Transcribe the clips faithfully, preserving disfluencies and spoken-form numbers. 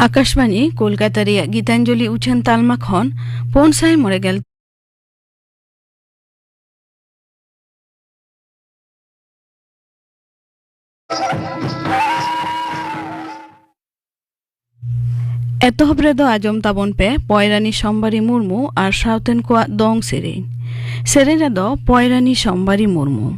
ᱟᱠᱟᱥᱵᱟᱬᱤ ᱠᱳᱞᱠᱟᱛᱟ ᱨᱮᱭᱟᱜ ᱜᱤᱛᱟᱧᱡᱚᱞᱤ ᱩᱪᱷᱟᱹᱱ ᱛᱟᱞᱢᱟ ᱠᱷᱚᱱ ᱯᱩᱱ ᱥᱟᱭ ᱢᱚᱬᱮ ᱜᱮᱞ᱾ ᱮᱛᱚᱦᱚᱵ ᱨᱮᱫᱚ ᱟᱸᱡᱚᱢ ᱛᱟᱵᱚᱱ ᱯᱮ ᱯᱚᱭᱨᱟᱱᱤ ᱥᱚᱢᱵᱟᱨᱤ ᱢᱩᱨᱢᱩ ᱟᱨ ᱥᱟᱶᱛᱮᱱ ᱠᱚᱣᱟᱜ ᱫᱚᱝ ᱥᱮᱨᱮᱧ᱾ ᱥᱮᱨᱮᱧ ᱨᱮᱫᱚ ᱯᱚᱭᱨᱟᱱᱤ ᱥᱚᱢᱵᱟᱨᱤ ᱢᱩᱨᱢᱩ᱾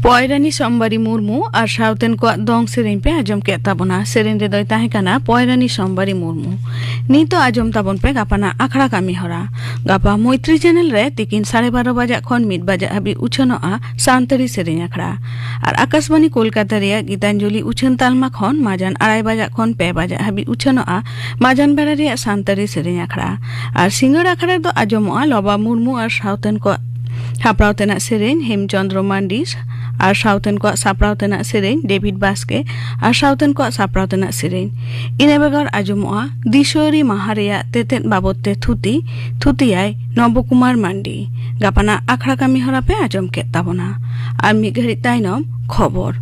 ᱯᱚᱭᱨᱟᱱᱤ ᱥᱚᱢᱵᱟᱨᱤ ᱢᱩᱨᱢᱩ ᱟᱨ ᱥᱟᱶᱛᱮᱱ ᱠᱚᱣᱟᱜ ᱫᱚᱝ ᱥᱮᱨᱮᱧ ᱯᱮ ᱟᱸᱡᱚᱢ ᱠᱮᱫ ᱛᱟᱵᱚᱱᱟ᱾ ᱥᱮᱨᱮᱧ ᱨᱮᱫᱚᱭ ᱛᱟᱦᱮᱸ ᱠᱟᱱᱟ ᱯᱚᱭᱨᱟᱱᱤ ᱥᱚᱢᱵᱟᱨᱤ ᱢᱩᱨᱢᱩ᱾ ᱱᱤᱛᱚᱜ ᱟᱸᱡᱚᱢ ᱛᱟᱵᱚᱱ ᱯᱮ ᱜᱟᱯᱟᱱᱟᱜ ᱟᱠᱷᱲᱟ ᱠᱟᱹᱢᱤ ᱦᱚᱨᱟ᱾ ᱜᱟᱯᱟ ᱢᱳᱭᱛᱨᱤ ᱪᱮᱱᱮᱞ ᱨᱮ ᱛᱤᱠᱤᱱ ᱥᱟᱲᱮ ᱵᱟᱨᱚ ᱵᱟᱡᱟᱜ ᱠᱷᱚᱱ ᱢᱤᱫ ᱵᱟᱡᱟᱜ ᱦᱟᱹᱵᱤᱡ ᱩᱪᱷᱟᱹᱱᱚᱜᱼᱟ ᱥᱟᱱᱛᱟᱲᱤ ᱥᱮᱨᱮᱧ ᱟᱠᱷᱲᱟ᱾ ᱟᱨ ᱟᱠᱟᱥᱵᱟᱱᱤ ᱠᱳᱞᱠᱟᱛᱟ ᱨᱮᱭᱟᱜ ᱜᱤᱛᱟᱧᱡᱚᱞᱤ ᱩᱪᱷᱟᱹᱱ ᱛᱟᱞᱢᱟ ᱠᱷᱚᱱ ᱢᱟᱡᱟᱱ ᱟᱲᱟᱭ ᱵᱟᱡᱟᱜ ᱠᱷᱚᱱ ᱯᱮ ᱵᱟᱡᱟᱜ ᱦᱟᱹᱵᱤᱡ ᱩᱪᱷᱟᱹᱱᱚᱜᱼᱟ ᱢᱟᱡᱟᱱ ᱵᱮᱲᱟ ᱨᱮᱭᱟᱜ ᱥᱟᱱᱛᱟᱲᱤ ᱥᱮᱨᱮᱧ ᱟᱠᱷᱲᱟ᱾ ᱟᱨ ᱥᱤᱸᱜᱟᱹᱲ ᱟᱠᱷᱲᱟ ᱨᱮᱫᱚ ᱟᱸᱡᱚᱢᱚᱜᱼᱟ ᱞᱚᱵᱟ ᱢᱩᱨᱢᱩ ᱟᱨ ᱥᱟᱶᱛᱮᱱ ᱠᱚ ᱦᱟᱯᱲᱟᱣ ᱛᱮᱱᱟᱜ ᱥᱮᱨᱮᱧ, ᱦᱮᱢᱪᱚᱸᱫᱽᱨᱚ ᱢᱟᱱᱰᱤ ᱟᱨ ᱥᱟᱶᱛᱮᱱ ᱠᱚᱣᱟᱜ ᱥᱟᱯᱲᱟᱣ ᱛᱮᱱᱟᱜ ᱥᱮᱨᱮᱧ, ᱰᱮᱵᱷᱤᱰ ᱵᱟᱥᱠᱮ ᱟᱨ ᱥᱟᱶᱛᱮᱱ ᱠᱚᱣᱟᱜ ᱥᱟᱯᱲᱟᱣ ᱛᱮᱱᱟᱜ ᱥᱮᱨᱮᱧ᱾ ᱤᱱᱟᱹ ᱵᱮᱜᱚᱨ ᱟᱸᱡᱚᱢᱚᱜᱼᱟ ᱫᱤᱥᱣᱟᱹᱨᱤ ᱢᱟᱦᱟ ᱨᱮᱭᱟᱜ ᱛᱮᱛᱮᱫ ᱵᱟᱵᱚᱫ ᱛᱮ ᱛᱷᱩᱛᱤ, ᱛᱷᱩᱛᱤᱭᱟᱭ ᱱᱚᱵᱚ ᱠᱩᱢᱟᱨ ᱢᱟᱱᱰᱤ᱾ ᱜᱟᱯᱟᱱᱟᱜ ᱟᱠᱷᱲᱟ ᱠᱟᱹᱢᱤ ᱦᱚᱨᱟ ᱯᱮ ᱟᱸᱡᱚᱢ ᱠᱮᱫ ᱛᱟᱵᱚᱱᱟ᱾ ᱟᱨ ᱢᱤᱫ ᱜᱷᱟᱹᱲᱤᱡ ᱛᱟᱭᱱᱚᱢ ᱠᱷᱚᱵᱚᱨ᱾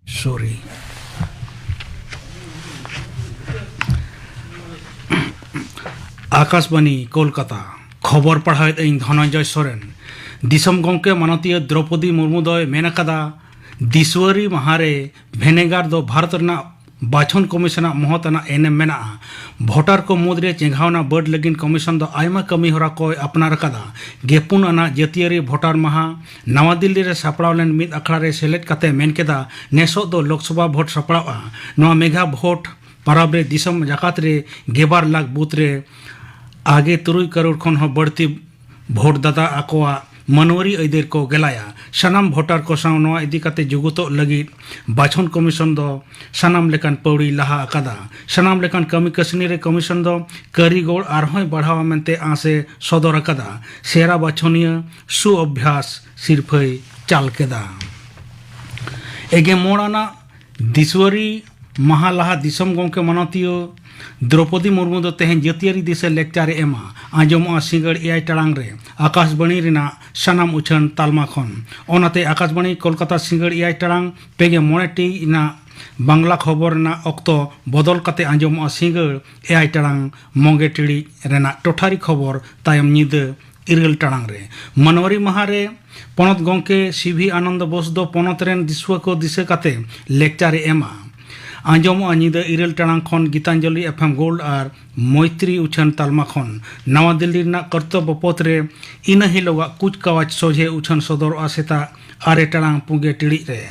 ᱥᱚᱨᱤ᱾ ᱟᱠᱟᱥᱵᱟᱱᱤ, ᱠᱳᱞᱠᱟᱛᱟ᱾ ᱠᱷᱚᱵᱚᱨ ᱯᱟᱲᱦᱟᱣᱮᱫ ᱟᱹᱧ ᱫᱷᱚᱱᱚᱱᱡᱚᱭ ᱥᱚᱨᱮᱱ᱾ ᱫᱤᱥᱚᱢ ᱜᱚᱢᱠᱮ ᱢᱟᱱᱚᱛᱤᱭᱟᱹ ᱫᱨᱚᱯᱚᱫᱤ ᱢᱩᱨᱢᱩ ᱫᱚᱭ ᱢᱮᱱ ᱟᱠᱟᱫᱟ, ᱫᱤᱥᱣᱟᱹᱨᱤ ᱢᱟᱦᱟ ᱨᱮ ᱵᱷᱮᱱᱮᱜᱟᱨ ᱫᱚ ᱵᱷᱟᱨᱚᱛ ᱨᱮᱱᱟᱜ ᱵᱟᱪᱷᱚᱱ ᱠᱚᱢᱤᱥᱚᱱᱟᱜ ᱢᱚᱦᱚᱛ ᱟᱱᱟᱜ ᱮᱱᱮᱢ ᱢᱮᱱᱟᱜᱼᱟ᱾ ᱵᱷᱳᱴᱟᱨ ᱠᱚ ᱢᱩᱫᱽᱨᱮ ᱪᱮᱸᱜᱷᱟᱣᱱᱟ ᱵᱟᱹᱰ ᱞᱟᱹᱜᱤᱫ ᱠᱚᱢᱤᱥᱚᱱ ᱫᱚ ᱟᱭᱢᱟ ᱠᱟᱹᱢᱤ ᱦᱚᱨᱟ ᱠᱚᱭ ᱟᱯᱱᱟᱨ ᱟᱠᱟᱫᱟ᱾ ᱜᱮᱯᱩᱱ ᱟᱱᱟᱜ ᱡᱟᱹᱛᱤᱭᱟᱹᱨᱤ ᱵᱷᱳᱴᱟᱨ ᱢᱟᱦᱟ ᱱᱟᱣᱟ ᱫᱤᱞᱞᱤ ᱨᱮ ᱥᱟᱯᱲᱟᱣ ᱞᱮᱱ ᱢᱤᱫ ᱟᱠᱷᱲᱟ ᱨᱮ ᱥᱮᱞᱮᱫ ᱠᱟᱛᱮ ᱢᱮᱱ ᱠᱮᱫᱟ, ᱱᱮᱥᱚᱜ ᱫᱚ ᱞᱳᱠᱥᱚᱵᱷᱟ ᱵᱷᱳᱴ ᱥᱟᱯᱲᱟᱣᱜᱼᱟ᱾ ᱱᱚᱣᱟ ᱢᱮᱜᱷᱟ ᱵᱷᱳᱴ ᱯᱟᱨᱟᱵᱽ ᱨᱮ ᱫᱤᱥᱚᱢ ᱡᱟᱠᱟᱛ ᱨᱮ ᱜᱮᱞᱵᱟᱨ ᱞᱟᱠᱷ ᱵᱩᱛᱷ ᱨᱮ ᱟᱜᱮ ᱛᱩᱨᱩᱭ ᱠᱟᱨᱳᱲ ᱠᱷᱚᱱ ᱦᱚᱸ ᱵᱟᱹᱲᱛᱤ ᱵᱷᱳᱴ ᱫᱟᱛᱟ ᱟᱠᱚᱣᱟᱜ ᱢᱟᱹᱱᱣᱟᱹᱨᱤ ᱟᱹᱭᱫᱟᱹᱨ ᱠᱚ ᱜᱮᱞᱟᱭᱟ᱾ ᱥᱟᱱᱟᱢ ᱵᱷᱳᱴᱟᱨ ᱠᱚ ᱥᱟᱶ ᱱᱚᱣᱟ ᱤᱫᱤ ᱠᱟᱛᱮ ᱡᱩᱜᱩᱛᱚᱜ ᱞᱟᱹᱜᱤᱫ ᱵᱟᱪᱷᱚᱱ ᱠᱚᱢᱤᱥᱚᱱ ᱫᱚ ᱥᱟᱱᱟᱢ ᱞᱮᱠᱟᱱ ᱯᱟᱹᱣᱲᱤ ᱞᱟᱦᱟ ᱟᱠᱟᱫᱟ᱾ ᱥᱟᱱᱟᱢ ᱞᱮᱠᱟᱱ ᱠᱟᱹᱢᱤ ᱠᱟᱹᱥᱱᱤ ᱨᱮ ᱠᱚᱢᱤᱥᱚᱱ ᱫᱚ ᱠᱟᱹᱨᱤᱜᱚᱲ ᱟᱨᱦᱚᱸᱭ ᱵᱟᱲᱦᱟᱣᱟ ᱢᱮᱱᱛᱮ ᱟᱸᱥ ᱮ ᱥᱚᱫᱚᱨ ᱟᱠᱟᱫᱟ᱾ ᱥᱮᱨᱟ ᱵᱟᱪᱷᱚᱱᱤᱭᱟᱹ ᱥᱩ ᱚᱵᱷᱭᱟᱥ ᱥᱤᱨᱯᱷᱟᱹᱭ ᱪᱟᱞ ᱠᱮᱫᱟ᱾ ᱮᱜᱮ ᱢᱚᱬ ᱟᱱᱟᱜ ᱫᱤᱥᱣᱟᱹᱨᱤ ᱢᱟᱦᱟ ᱞᱟᱦᱟ ᱫᱤᱥᱚᱢ ᱜᱚᱢᱠᱮ ᱢᱟᱱᱚᱛᱤᱭᱟᱹ ᱫᱨᱚᱯᱚᱫᱤ ᱢᱩᱨᱢᱩ ᱫᱚ ᱛᱮᱦᱮᱧ ᱡᱟᱹᱛᱤᱭᱟᱹᱨᱤ ᱫᱤᱥᱟᱹ ᱞᱮᱠᱪᱟᱨ ᱮ ᱮᱢᱟ᱾ ᱟᱸᱡᱚᱢᱚᱜᱼᱟ ᱥᱤᱸᱜᱟᱹᱲ ᱮᱭᱟᱭ ᱴᱟᱲᱟᱝ ᱨᱮ ᱟᱠᱟᱥᱵᱟᱬᱤ ᱨᱮᱱᱟᱜ ᱥᱟᱱᱟᱢ ᱩᱪᱷᱟᱹᱱ ᱛᱟᱞᱢᱟ ᱠᱷᱚᱱ᱾ ᱚᱱᱟᱛᱮ ᱟᱠᱟᱥᱵᱟᱬᱤ ᱠᱳᱞᱠᱟᱛᱟ ᱥᱤᱸᱜᱟᱹᱲ ᱮᱭᱟᱭ ᱴᱟᱲᱟᱝ ᱯᱮᱜᱮ ᱢᱚᱬᱮ ᱴᱤ ᱨᱮᱱᱟᱜ ᱵᱟᱝᱞᱟ ᱠᱷᱚᱵᱚᱨ ᱨᱮᱱᱟᱜ ᱚᱠᱛᱚ ᱵᱚᱫᱚᱞ ᱠᱟᱛᱮ ᱟᱸᱡᱚᱢᱚᱜᱼᱟ ᱥᱤᱸᱜᱟᱹᱲ ᱮᱭᱟᱭ ᱴᱟᱲᱟᱝ ᱢᱚᱜᱮ ᱴᱤᱲᱤᱡ ᱨᱮᱱᱟᱜ ᱴᱚᱴᱷᱟᱨᱤ ᱠᱷᱚᱵᱚᱨ ᱛᱟᱭᱚᱢ ᱧᱤᱫᱟᱹ ᱤᱨᱟᱹᱞ ᱴᱟᱲᱟᱝ ᱨᱮ᱾ ᱢᱟᱱᱣᱟᱨᱤ ᱢᱟᱦᱟ ᱨᱮ ᱯᱚᱱᱚᱛ ᱜᱚᱢᱠᱮ ᱥᱤ ᱵᱷᱤ ᱟᱱᱚᱱᱫᱚ ᱵᱳᱥ ᱫᱚ ᱯᱚᱱᱚᱛ ᱨᱮᱱ ᱫᱤᱥᱩᱣᱟᱹ ᱠᱚ ᱫᱤᱥᱟᱹ ᱠᱟᱛᱮ ᱞᱮᱠᱪᱟᱨ ᱮ ᱮᱢᱟ᱾ ᱟᱸᱡᱚᱢᱚᱜᱼᱟ ᱧᱤᱫᱟᱹ ᱤᱨᱟᱹᱞ ᱴᱟᱲᱟᱝ ᱠᱷᱚᱱ ᱜᱤᱛᱟᱧᱡᱚᱞᱤ ᱮᱯᱷ ᱮᱢ ᱜᱳᱞᱰ ᱟᱨ ᱢᱳᱭᱛᱨᱤ ᱩᱪᱷᱟᱹᱱ ᱛᱟᱞᱢᱟ ᱠᱷᱚᱱ᱾ ᱱᱟᱣᱟ ᱫᱤᱞᱞᱤ ᱨᱮᱱᱟᱜ ᱠᱚᱨᱛᱚᱵᱵᱚ ᱯᱚᱛᱷ ᱨᱮ ᱤᱱᱟᱹ ᱦᱤᱞᱳᱜᱟᱜ ᱠᱩᱪᱠᱟᱣᱟᱡᱽ ᱥᱚᱡᱷᱮ ᱩᱪᱷᱟᱹᱱ ᱥᱚᱫᱚᱨᱚᱜᱼᱟ ᱥᱮᱛᱟᱜ ᱟᱨᱮ ᱴᱟᱲᱟᱝ ᱯᱩᱜᱮ ᱴᱤᱲᱤᱡ ᱨᱮ᱾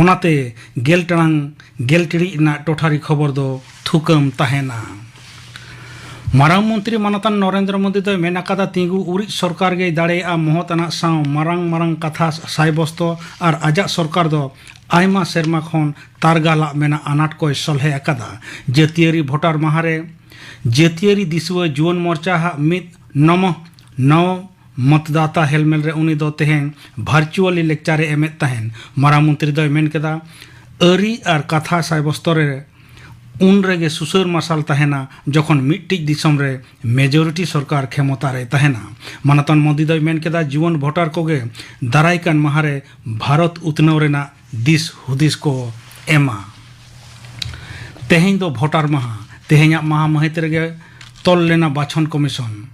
ᱚᱱᱟᱛᱮ ᱜᱮᱞ ᱴᱟᱲᱟᱝ ᱜᱮᱞ ᱴᱤᱲᱤᱡ ᱨᱮᱱᱟᱜ ᱴᱚᱴᱷᱟᱨᱤ ᱠᱷᱚᱵᱚᱨ ᱫᱚ ᱛᱷᱩᱠᱟᱹᱢ ᱛᱟᱦᱮᱱᱟ᱾ ᱢᱟᱨᱟᱝ ᱢᱚᱱᱛᱨᱤ ᱢᱟᱱᱚᱛᱟᱱ ᱱᱚᱨᱮᱱᱫᱨᱚ ᱢᱳᱫᱤ ᱫᱚᱭ ᱢᱮᱱ ᱟᱠᱟᱫᱟ, ᱛᱤᱸᱜᱩ ᱩᱨᱤᱡ ᱥᱚᱨᱠᱟᱨ ᱜᱮᱭ ᱫᱟᱲᱮᱭᱟᱜᱼᱟ ᱢᱚᱦᱚᱛ ᱟᱱᱟᱜ ᱥᱟᱶ ᱢᱟᱨᱟᱝ ᱢᱟᱨᱟᱝ ᱠᱟᱛᱷᱟ ᱥᱟᱭᱵᱚᱥᱛᱚ ᱟᱨ ᱟᱡᱟᱜ ᱥᱚᱨᱠᱟᱨ ᱫᱚ ᱟᱭᱢᱟ ᱥᱮᱨᱢᱟ ᱠᱷᱚᱱ ᱛᱟᱨᱜᱟᱞᱟᱜ ᱢᱮᱱᱟᱜ ᱟᱱᱟᱴ ᱠᱚᱭ ᱥᱚᱞᱦᱮ ᱟᱠᱟᱫᱟ᱾ ᱡᱟᱹᱛᱤᱭᱟᱹᱨᱤ ᱵᱷᱳᱴᱟᱨ ᱢᱟᱦᱟ ᱨᱮ ᱡᱟᱹᱛᱤᱭᱟᱹᱨᱤ ᱫᱤᱥᱩᱣᱟᱹ ᱡᱩᱣᱟᱹᱱ ᱢᱳᱨᱪᱟ ᱦᱟᱜ ᱢᱤᱫ ᱱᱚᱢᱚ ᱱᱚᱣ ᱢᱚᱛᱫᱟᱛᱟ ᱦᱮᱞᱢᱮᱞ ᱨᱮ ᱩᱱᱤ ᱫᱚ ᱛᱮᱦᱮᱧ ᱵᱷᱟᱨᱪᱩᱣᱟᱞᱤ ᱞᱮᱠᱪᱟᱨ ᱮ ᱮᱢᱮᱫ ᱛᱟᱦᱮᱱ᱾ ᱢᱟᱨᱟᱝ ᱢᱚᱱᱛᱨᱤ ᱫᱚᱭ ᱢᱮᱱ ᱠᱮᱫᱟ, ᱟᱹᱨᱤ ᱟᱨ ᱠᱟᱛᱷᱟ ᱥᱟᱭᱵᱚᱥᱛᱚ ᱨᱮ ᱩᱱ ᱨᱮᱜᱮ ᱥᱩᱥᱟᱹᱨ ᱢᱟᱨᱥᱟᱞ ᱛᱟᱦᱮᱱᱟ, ᱡᱚᱠᱷᱚᱱ ᱢᱤᱫᱴᱤᱡ ᱫᱤᱥᱚᱢ ᱨᱮ ᱢᱮᱡᱚᱨᱤᱴᱤ ᱥᱚᱨᱠᱟᱨ ᱠᱷᱮᱢᱚᱛᱟ ᱨᱮ ᱛᱟᱦᱮᱱᱟ᱾ ᱢᱟᱱᱚᱛᱟᱱ ᱢᱳᱫᱤ ᱫᱚᱭ ᱢᱮᱱ ᱠᱮᱫᱟ, ᱡᱩᱣᱟᱹᱱ ᱵᱷᱳᱴᱟᱨ ᱠᱚᱜᱮ ᱫᱟᱨᱟᱭ ᱠᱟᱱ ᱢᱟᱦᱟ ᱨᱮ ᱵᱷᱟᱨᱚᱛ ᱩᱛᱱᱟᱹᱣ ᱨᱮᱱᱟᱜ ᱫᱤᱥ ᱦᱩᱫᱤᱥ ᱠᱚ ᱮᱢᱟ᱾ ᱛᱮᱦᱮᱧ ᱫᱚ ᱵᱷᱳᱴᱟᱨ ᱢᱟᱦᱟ᱾ ᱛᱮᱦᱮᱧᱟᱜ ᱢᱟᱦᱟ ᱢᱟᱹᱦᱤᱛ ᱨᱮᱜᱮ ᱛᱚᱞ ᱞᱮᱱᱟ ᱵᱟᱪᱷᱚᱱ ᱠᱚᱢᱤᱥᱚᱱ᱾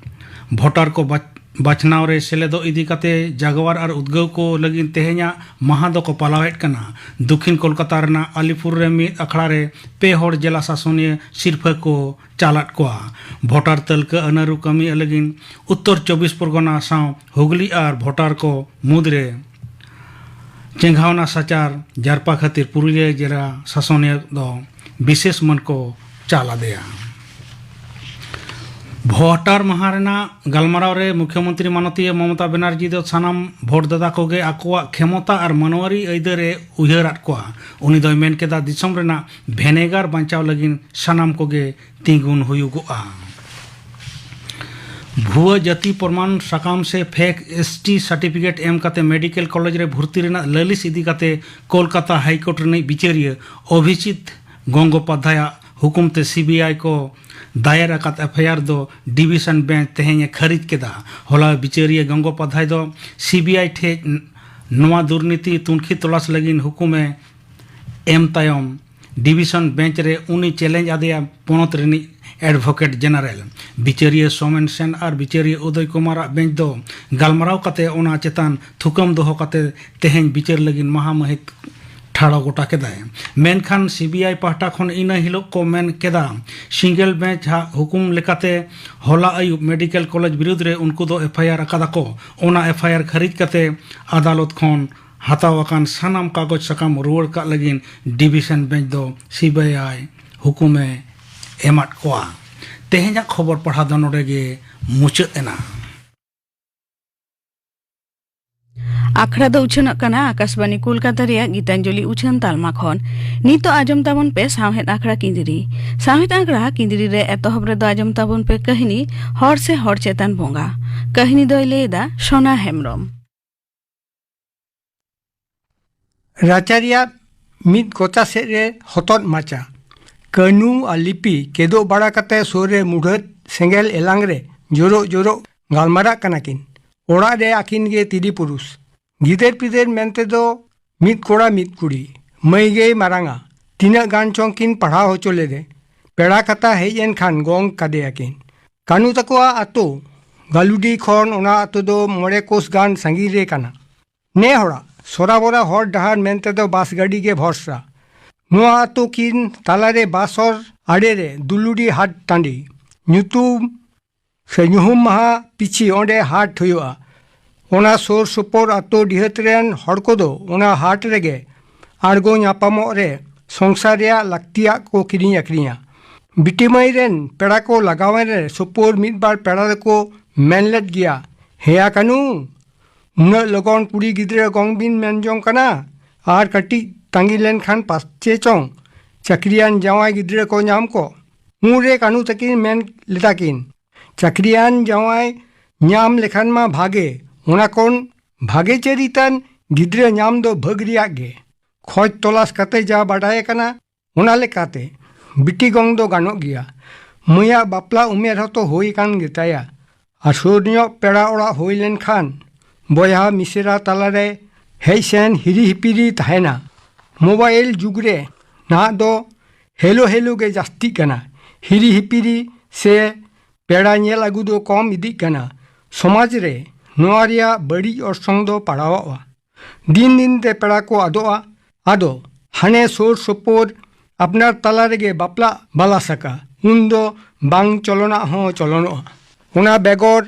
ᱵᱷᱳᱴᱟᱨ ᱠᱚ ᱵᱟᱪ-, ᱵᱟᱪᱷᱱᱟᱣ ᱨᱮ ᱥᱮᱞᱮᱫᱚᱜ ᱤᱫᱤ ᱠᱟᱛᱮ ᱡᱟᱜᱣᱟᱨ ᱟᱨ ᱩᱫᱽᱜᱟᱹᱣ ᱠᱚ ᱞᱟᱹᱜᱤᱫ ᱛᱮᱦᱮᱧᱟᱜ ᱢᱟᱦᱟ ᱫᱚᱠᱚ ᱯᱟᱞᱟᱣᱮᱫ ᱠᱟᱱᱟ᱾ ᱫᱚᱠᱷᱤᱱ ᱠᱳᱞᱠᱟᱛᱟ ᱨᱮᱱᱟᱜ ᱟᱞᱤᱯᱩᱨ ᱨᱮ ᱢᱤᱫ ᱟᱠᱷᱲᱟ ᱨᱮ ᱯᱮ ᱦᱚᱲ ᱡᱮᱞᱟ ᱥᱟᱥᱚᱱᱤᱭᱟᱹ ᱥᱤᱨᱯᱷᱟᱹ ᱠᱚ ᱪᱟᱞᱟᱫ ᱠᱚᱣᱟ᱾ ᱵᱷᱳᱴᱟᱨ ᱛᱟᱹᱞᱠᱟᱹ ᱟᱹᱱᱟᱹᱨᱩ ᱠᱟᱹᱢᱤ ᱞᱟᱹᱜᱤᱫ ᱩᱛᱛᱚᱨ ᱪᱚᱵᱵᱤᱥ ᱯᱚᱨᱜᱚᱱᱟ ᱥᱟᱶ ᱦᱩᱜᱽᱞᱤ ᱟᱨ ᱵᱷᱳᱴᱟᱨ ᱠᱚ ᱢᱩᱫᱽᱨᱮ ᱪᱮᱸᱜᱷᱟᱣᱱᱟ ᱥᱟᱪᱟᱨ ᱡᱟᱨᱯᱟ ᱠᱷᱟᱹᱛᱤᱨ ᱯᱩᱨᱩᱞᱤᱭᱟᱹ ᱡᱮᱞᱟ ᱥᱟᱥᱚᱱᱤᱭᱟᱹ ᱫᱚ ᱵᱤᱥᱮᱥ ᱢᱟᱹᱱ ᱠᱚ ᱪᱟᱞ ᱟᱫᱮᱭᱟ᱾ ᱵᱷᱳᱴᱟᱨ ᱢᱟᱦᱟ ᱨᱮᱱᱟᱜ ᱜᱟᱞᱢᱟᱨᱟᱣ ᱨᱮ ᱢᱩᱠᱷᱭᱚᱢᱚᱱᱛᱨᱤ ᱢᱟᱱᱚᱛᱤᱭᱟᱹ ᱢᱚᱢᱚᱛᱟ ᱵᱮᱱᱟᱨᱡᱤ ᱫᱚ ᱥᱟᱱᱟᱢ ᱵᱷᱳᱴ ᱫᱟᱛᱟ ᱠᱚᱜᱮ ᱟᱠᱚᱣᱟᱜ ᱠᱷᱮᱢᱚᱛᱟ ᱟᱨ ᱢᱟᱱᱣᱟᱨᱤ ᱟᱹᱭᱫᱟᱹᱨ ᱮ ᱩᱭᱦᱟᱹᱨᱟᱫ ᱠᱚᱣᱟ᱾ ᱩᱱᱤ ᱫᱚᱭ ᱢᱮᱱ ᱠᱮᱫᱟ, ᱫᱤᱥᱚᱢ ᱨᱮᱱᱟᱜ ᱵᱷᱮᱱᱮᱜᱟᱨ ᱵᱟᱧᱪᱟᱣ ᱞᱟᱹᱜᱤᱫ ᱥᱟᱱᱟᱢ ᱠᱚᱜᱮ ᱛᱤᱸᱜᱩᱱ ᱦᱩᱭᱩᱜᱚᱜᱼᱟ᱾ ᱵᱷᱩᱣᱟᱹ ᱡᱟᱹᱛᱤ ᱯᱨᱚᱢᱟᱱ ᱥᱟᱠᱟᱢ ᱥᱮ ᱯᱷᱮᱠ ᱮᱥ ᱴᱤ ᱥᱟᱨᱴᱤᱯᱷᱤᱠᱮᱴ ᱮᱢ ᱠᱟᱛᱮ ᱢᱮᱰᱤᱠᱮᱞ ᱠᱚᱞᱮᱡᱽ ᱨᱮ ᱵᱷᱚᱨᱛᱤ ᱨᱮᱱᱟᱜ ᱞᱟᱹᱞᱤᱥ ᱤᱫᱤ ᱠᱟᱛᱮ ᱠᱳᱞᱠᱟᱛᱟ ᱦᱟᱭᱠᱳᱨᱴ ᱨᱤᱱᱤᱡ ᱵᱤᱪᱟᱹᱨᱤᱭᱟᱹ ᱚᱵᱷᱤᱡᱤᱛ ᱜᱚᱝᱜᱳᱯᱟᱫᱷᱭᱟᱭᱟᱜ ᱦᱩᱠᱩᱢ ᱛᱮ ᱥᱤ ᱵᱤ ᱟᱭ ᱠᱚ ᱫᱟᱭᱮᱨ ᱟᱠᱟᱫ ᱮᱯᱷ ᱟᱭ ᱟᱨ ᱫᱚ ᱰᱤᱵᱤᱥᱚᱱ ᱵᱮᱧᱪ ᱛᱮᱦᱮᱧ ᱮ ᱠᱷᱟᱹᱨᱤᱡ ᱠᱮᱫᱟ᱾ ᱦᱚᱞᱟ ᱵᱤᱪᱟᱹᱨᱤᱭᱟᱹ ᱜᱚᱝᱜᱳᱯᱟᱫᱷᱭᱟᱭ ᱫᱚ ᱥᱤ ᱵᱤ ᱟᱭ ᱴᱷᱮᱡ ᱱᱚᱣᱟ ᱫᱩᱨᱱᱤᱛᱤ ᱛᱩᱱᱠᱷᱤ ᱛᱚᱞᱟᱥ ᱞᱟᱹᱜᱤᱫ ᱦᱩᱠᱩᱢ ᱮ ᱮᱢ ᱛᱟᱭᱚᱢ ᱰᱤᱵᱤᱥᱚᱱ ᱵᱮᱧᱪ ᱨᱮ ᱩᱱᱤ ᱪᱮᱞᱮᱧᱡᱽ ᱟᱫᱮᱭᱟ ᱯᱚᱱᱚᱛ ᱨᱤᱱᱤᱡ ᱮᱰᱵᱷᱳᱠᱮᱴ ᱡᱮᱱᱟᱨᱮᱞ᱾ ᱵᱤᱪᱟᱹᱨᱤᱭᱟᱹ ᱥᱳᱢᱮᱱ ᱥᱮᱱ ᱟᱨ ᱵᱤᱪᱟᱹᱨᱤᱭᱟᱹ ᱩᱫᱚᱭ ᱠᱩᱢᱟᱨᱟᱜ ᱵᱮᱧᱪ ᱫᱚ ᱜᱟᱞᱢᱟᱨᱟᱣ ᱠᱟᱛᱮ ᱚᱱᱟ ᱪᱮᱛᱟᱱ ᱛᱷᱩᱠᱟᱹᱢ ᱫᱚᱦᱚ ᱠᱟᱛᱮ ᱛᱮᱦᱮᱧ ᱵᱤᱪᱟᱹᱨ ᱞᱟᱹᱜᱤᱫ ᱢᱟᱦᱟ ᱢᱟᱹᱦᱤᱛ ᱴᱷᱟᱲᱚ ᱜᱚᱴᱟ ᱠᱮᱫᱟᱭ᱾ ᱢᱮᱱᱠᱷᱟᱱ ᱥᱤ ᱵᱤ ᱟᱭ ᱯᱟᱦᱴᱟ ᱠᱷᱚᱱ ᱤᱱᱟᱹ ᱦᱤᱞᱳᱜ ᱠᱚ ᱢᱮᱱ ᱠᱮᱫᱟ, ᱥᱤᱸᱜᱮᱞ ᱵᱮᱧᱪ ᱟᱜ ᱦᱩᱠᱩᱢ ᱞᱮᱠᱟᱛᱮ ᱦᱚᱞᱟ ᱟᱹᱭᱩᱵ ᱢᱮᱰᱤᱠᱮᱞ ᱠᱚᱞᱮᱡᱽ ᱵᱤᱨᱩᱫᱽ ᱨᱮ ᱩᱱᱠᱩ ᱫᱚ ᱮᱯᱷ ᱟᱭ ᱟᱨ ᱟᱠᱟᱫᱟ ᱠᱚ᱾ ᱚᱱᱟ ᱮᱯᱷ ᱟᱭ ᱟᱨ ᱠᱷᱟᱹᱨᱤᱡ ᱠᱟᱛᱮ ᱟᱫᱟᱞᱚᱛ ᱠᱷᱚᱱ ᱦᱟᱛᱟᱣ ᱟᱠᱟᱱ ᱥᱟᱱᱟᱢ ᱠᱟᱜᱚᱡᱽ ᱥᱟᱠᱟᱢ ᱨᱩᱣᱟᱹᱲ ᱠᱟᱜ ᱞᱟᱹᱜᱤᱫ ᱰᱤᱵᱤᱥᱚᱱ ᱵᱮᱧᱪ ᱫᱚ ᱥᱤ ᱵᱤ ᱟᱭ ᱦᱩᱠᱩᱢᱮ ᱮᱢᱟᱫ ᱠᱚᱣᱟ᱾ ᱛᱮᱦᱮᱧᱟᱜ ᱠᱷᱚᱵᱚᱨ ᱯᱟᱲᱦᱟᱣ ᱫᱚ ᱱᱚᱰᱮ ᱜᱮ ᱢᱩᱪᱟᱹᱫ ᱮᱱᱟ᱾ ᱟᱠᱷᱲᱟ ᱫᱚ ᱩᱪᱷᱟᱹᱱᱚᱜ ᱠᱟᱱᱟ ᱟᱠᱟᱥᱵᱟᱱᱤ ᱠᱳᱞᱠᱟᱛᱟ ᱨᱮᱭᱟᱜ ᱜᱤᱛᱟᱧᱡᱚᱞᱤ ᱩᱪᱷᱟᱹᱱ ᱛᱟᱞᱢᱟ ᱠᱷᱚᱱ᱾ ᱱᱤᱛᱚᱜ ᱟᱸᱡᱚᱢ ᱛᱟᱵᱚᱱ ᱯᱮ ᱥᱟᱶᱦᱮᱫ ᱟᱠᱷᱲᱟ ᱠᱤᱸᱫᱽᱨᱤ᱾ ᱥᱟᱶᱦᱮᱫ ᱟᱠᱷᱲᱟ ᱠᱤᱸᱫᱽᱨᱤ ᱨᱮ ᱮᱛᱚᱦᱚᱵ ᱨᱮᱫᱚ ᱟᱸᱡᱚᱢ ᱛᱟᱵᱚᱱ ᱯᱮ ᱠᱟᱹᱦᱱᱤ ᱦᱚᱲ ᱥᱮ ᱦᱚᱲ ᱪᱮᱛᱟᱱ ᱵᱚᱸᱜᱟ᱾ ᱠᱟᱹᱦᱱᱤ ᱫᱚᱭ ᱞᱟᱹᱭ ᱮᱫᱟ ᱥᱳᱱᱟ ᱦᱮᱢᱵᱨᱚᱢ᱾ ᱨᱟᱪᱟ ᱨᱮᱭᱟᱜ ᱢᱤᱫ ᱠᱚᱪᱟ ᱥᱮᱫ ᱨᱮ ᱦᱚᱛᱚᱫ ᱢᱟᱪᱟ᱾ ᱠᱟᱹᱱᱩ ᱟᱨ ᱞᱤᱯᱤ ᱠᱮᱫᱳᱜ ᱵᱟᱲᱟ ᱠᱟᱛᱮ ᱥᱩᱨ ᱨᱮ ᱢᱩᱰᱷᱟᱹᱫ ᱥᱮᱸᱜᱮᱞ ᱮᱞᱟᱝ ᱨᱮ ᱡᱳᱨᱳᱜ ᱡᱳᱨᱳᱜ ᱜᱟᱞᱢᱟᱨᱟᱜ ᱠᱟᱱᱟ ᱠᱤᱱ᱾ ᱚᱲᱟᱜ ᱨᱮ ᱟᱹᱠᱤᱱ ᱜᱮ ᱛᱤᱨᱤ ᱯᱩᱨᱩᱥ᱾ ᱜᱤᱫᱟᱹᱨ ᱯᱤᱫᱟᱹᱨ ᱢᱮᱱᱛᱮ ᱫᱚ ᱢᱤᱫ ᱠᱚᱲᱟ ᱢᱤᱫ ᱠᱩᱲᱤ᱾ ᱢᱟᱹᱭ ᱜᱮᱭ ᱢᱟᱨᱟᱝᱟ᱾ ᱛᱤᱱᱟᱹᱜ ᱜᱟᱱ ᱪᱚᱝ ᱠᱤᱱ ᱯᱟᱲᱦᱟᱣ ᱦᱚᱪᱚ ᱞᱮᱫᱮ᱾ ᱯᱮᱲᱟ ᱠᱟᱛᱷᱟ ᱦᱮᱡ ᱮᱱ ᱠᱷᱟᱱ ᱜᱚᱝ ᱠᱟᱫᱮᱭᱟ ᱠᱤᱱ᱾ ᱠᱟᱹᱱᱩ ᱛᱟᱠᱚᱣᱟᱜ ᱟᱛᱳ ᱜᱟᱞᱩᱰᱤ ᱠᱷᱚᱱ ᱚᱱᱟ ᱟᱛᱳ ᱫᱚ ᱢᱚᱬᱮ ᱠᱳᱥ ᱜᱟᱱ ᱥᱟᱺᱜᱤᱧ ᱨᱮ ᱠᱟᱱᱟ᱾ ᱱᱮ ᱦᱚᱲᱟᱜ ᱥᱚᱨᱟᱵᱚᱨᱟ ᱦᱚᱨ ᱰᱟᱦᱟᱨ ᱢᱮᱱᱛᱮ ᱫᱚ ᱵᱟᱥ ᱜᱟᱹᱰᱤ ᱜᱮ ᱵᱷᱚᱨᱥᱟ᱾ ᱱᱚᱣᱟ ᱟᱛᱳ ᱠᱤᱱ ᱛᱟᱞᱟᱨᱮ ᱵᱟᱥ ᱦᱚᱨ ᱟᱲᱮᱨᱮ ᱫᱩᱞᱩᱰᱤ ᱦᱟᱴ ᱴᱟᱺᱰᱤ ᱧᱩᱛᱩᱢ ᱥᱮ ᱧᱩᱦᱩᱢ ᱢᱟᱦᱟ ᱯᱤᱪᱷᱤ ᱚᱸᱰᱮ ᱦᱟᱴ ᱦᱩᱭᱩᱜᱼᱟ᱾ ᱚᱱᱟ ᱥᱩᱨ ᱥᱩᱯᱩᱨ ᱟᱛᱳ ᱰᱤᱦᱟᱹᱛ ᱨᱮᱱ ᱦᱚᱲ ᱠᱚᱫᱚ ᱚᱱᱟ ᱦᱟᱴ ᱨᱮᱜᱮ ᱟᱬᱜᱚ ᱧᱟᱯᱟᱢᱚᱜ ᱨᱮ ᱥᱚᱝᱥᱟᱨ ᱨᱮᱭᱟᱜ ᱞᱟᱹᱠᱛᱤᱭᱟᱜ ᱠᱚ ᱠᱤᱨᱤᱧ ᱟᱹᱠᱷᱨᱤᱧᱟ᱾ ᱵᱤᱴᱤ ᱢᱟᱹᱭ ᱨᱮᱱ ᱯᱮᱲᱟ ᱠᱚ ᱞᱟᱜᱟᱣᱮᱱ ᱨᱮ ᱥᱩᱯᱩᱨ ᱢᱤᱫ ᱵᱟᱨ ᱯᱮᱲᱟ ᱫᱚᱠᱚ ᱢᱮᱱ ᱞᱮᱫ ᱜᱮᱭᱟ, "ᱦᱮᱭᱟ ᱠᱟᱹᱱᱩ, ᱩᱱᱟᱹᱜ ᱞᱚᱜᱚᱱ ᱠᱩᱲᱤ ᱜᱤᱫᱽᱨᱟᱹ ᱜᱚᱝ ᱵᱤᱱ ᱢᱮᱱ ᱡᱚᱝ ᱠᱟᱱᱟ? ᱟᱨ ᱠᱟᱹᱴᱤᱡ ᱛᱟᱺᱜᱤ ᱞᱮᱱᱠᱷᱟᱱ ᱯᱟᱪᱮ ᱪᱚᱝ ᱪᱟᱹᱠᱨᱤᱭᱟᱱ ᱡᱟᱶᱟᱭ ᱜᱤᱫᱽᱨᱟᱹ ᱠᱚ ᱧᱟᱢ ᱠᱚ?" ᱩᱱᱨᱮ ᱠᱟᱹᱱᱩ ᱛᱟᱹᱠᱤᱱ ᱢᱮᱱ ᱞᱮᱫᱟ ᱠᱤᱱ, "ᱪᱟᱹᱠᱨᱤᱭᱟᱱ ᱡᱟᱶᱟᱭ ᱧᱟᱢ ᱞᱮᱠᱷᱟᱱ ᱢᱟ ᱵᱷᱟᱜᱮ, ᱚᱱᱟ ᱠᱷᱚᱱ ᱵᱷᱟᱜᱮ ᱪᱟᱹᱨᱤᱛᱟᱱ ᱜᱤᱫᱽᱨᱟᱹ ᱧᱟᱢ ᱫᱚ ᱵᱷᱟᱹᱜᱽ ᱨᱮᱭᱟᱜ ᱜᱮ᱾ ᱠᱷᱚᱡᱽ ᱛᱚᱞᱟᱥ ᱠᱟᱛᱮ ᱡᱟ ᱵᱟᱰᱟᱭ ᱟᱠᱟᱱᱟ, ᱚᱱᱟ ᱞᱮᱠᱟᱛᱮ ᱵᱤᱴᱤ ᱜᱚᱝ ᱫᱚ ᱜᱟᱱᱚᱜ ᱜᱮᱭᱟ᱾ ᱢᱟᱹᱭᱟᱜ ᱵᱟᱯᱞᱟ ᱩᱢᱮᱨ ᱦᱚᱸᱛᱚ ᱦᱩᱭ ᱟᱠᱟᱱ ᱜᱮᱛᱟᱭᱟ᱾ ᱟᱨ ᱥᱩᱨ ᱧᱚᱜ ᱯᱮᱲᱟ ᱚᱲᱟᱜ ᱦᱩᱭ ᱞᱮᱱᱠᱷᱟᱱ ᱵᱚᱭᱦᱟ ᱢᱤᱥᱮᱨᱟ ᱛᱟᱞᱟᱨᱮ ᱦᱮᱡ ᱥᱮᱱ ᱦᱤᱨᱤ ᱦᱤᱯᱤᱨᱤ ᱛᱟᱦᱮᱱᱟ᱾ ᱢᱳᱵᱟᱭᱤᱞ ᱡᱩᱜᱽ ᱨᱮ ᱱᱟᱦᱟᱜ ᱫᱚ ᱦᱮᱞᱳ ᱦᱮᱞᱳ ᱜᱮ ᱡᱟᱹᱥᱛᱤᱜ ᱠᱟᱱᱟ᱾ ᱦᱤᱨᱤ ᱦᱤᱯᱤᱨᱤ ᱥᱮ ᱯᱮᱲᱟ ᱧᱮᱞ ᱟᱹᱜᱩ ᱫᱚ ᱠᱚᱢ ᱤᱫᱤᱜ ᱠᱟᱱᱟ᱾ ᱥᱚᱢᱟᱡᱽ ᱨᱮ ᱱᱚᱣᱟ ᱨᱮᱭᱟᱜ ᱵᱟᱹᱲᱤᱡ ᱚᱨᱥᱚᱝ ᱫᱚ ᱯᱟᱲᱟᱣᱚᱜᱼᱟ᱾ ᱫᱤᱱ ᱫᱤᱱ ᱛᱮ ᱯᱮᱲᱟ ᱠᱚ ᱟᱫᱚᱜᱼᱟ᱾ ᱟᱫᱚ ᱦᱟᱱᱮ ᱥᱩᱨ ᱥᱩᱯᱩᱨ ᱟᱯᱱᱟᱨ ᱛᱟᱞᱟ ᱨᱮᱜᱮ ᱵᱟᱯᱞᱟ ᱵᱟᱞᱟ ᱥᱟᱠᱟ, ᱩᱱᱫᱚ ᱵᱟᱝ ᱪᱚᱞᱚᱱᱟᱜ ᱦᱚᱸ ᱪᱚᱞᱚᱱᱚᱜᱼᱟ᱾ ᱚᱱᱟ ᱵᱮᱜᱚᱨ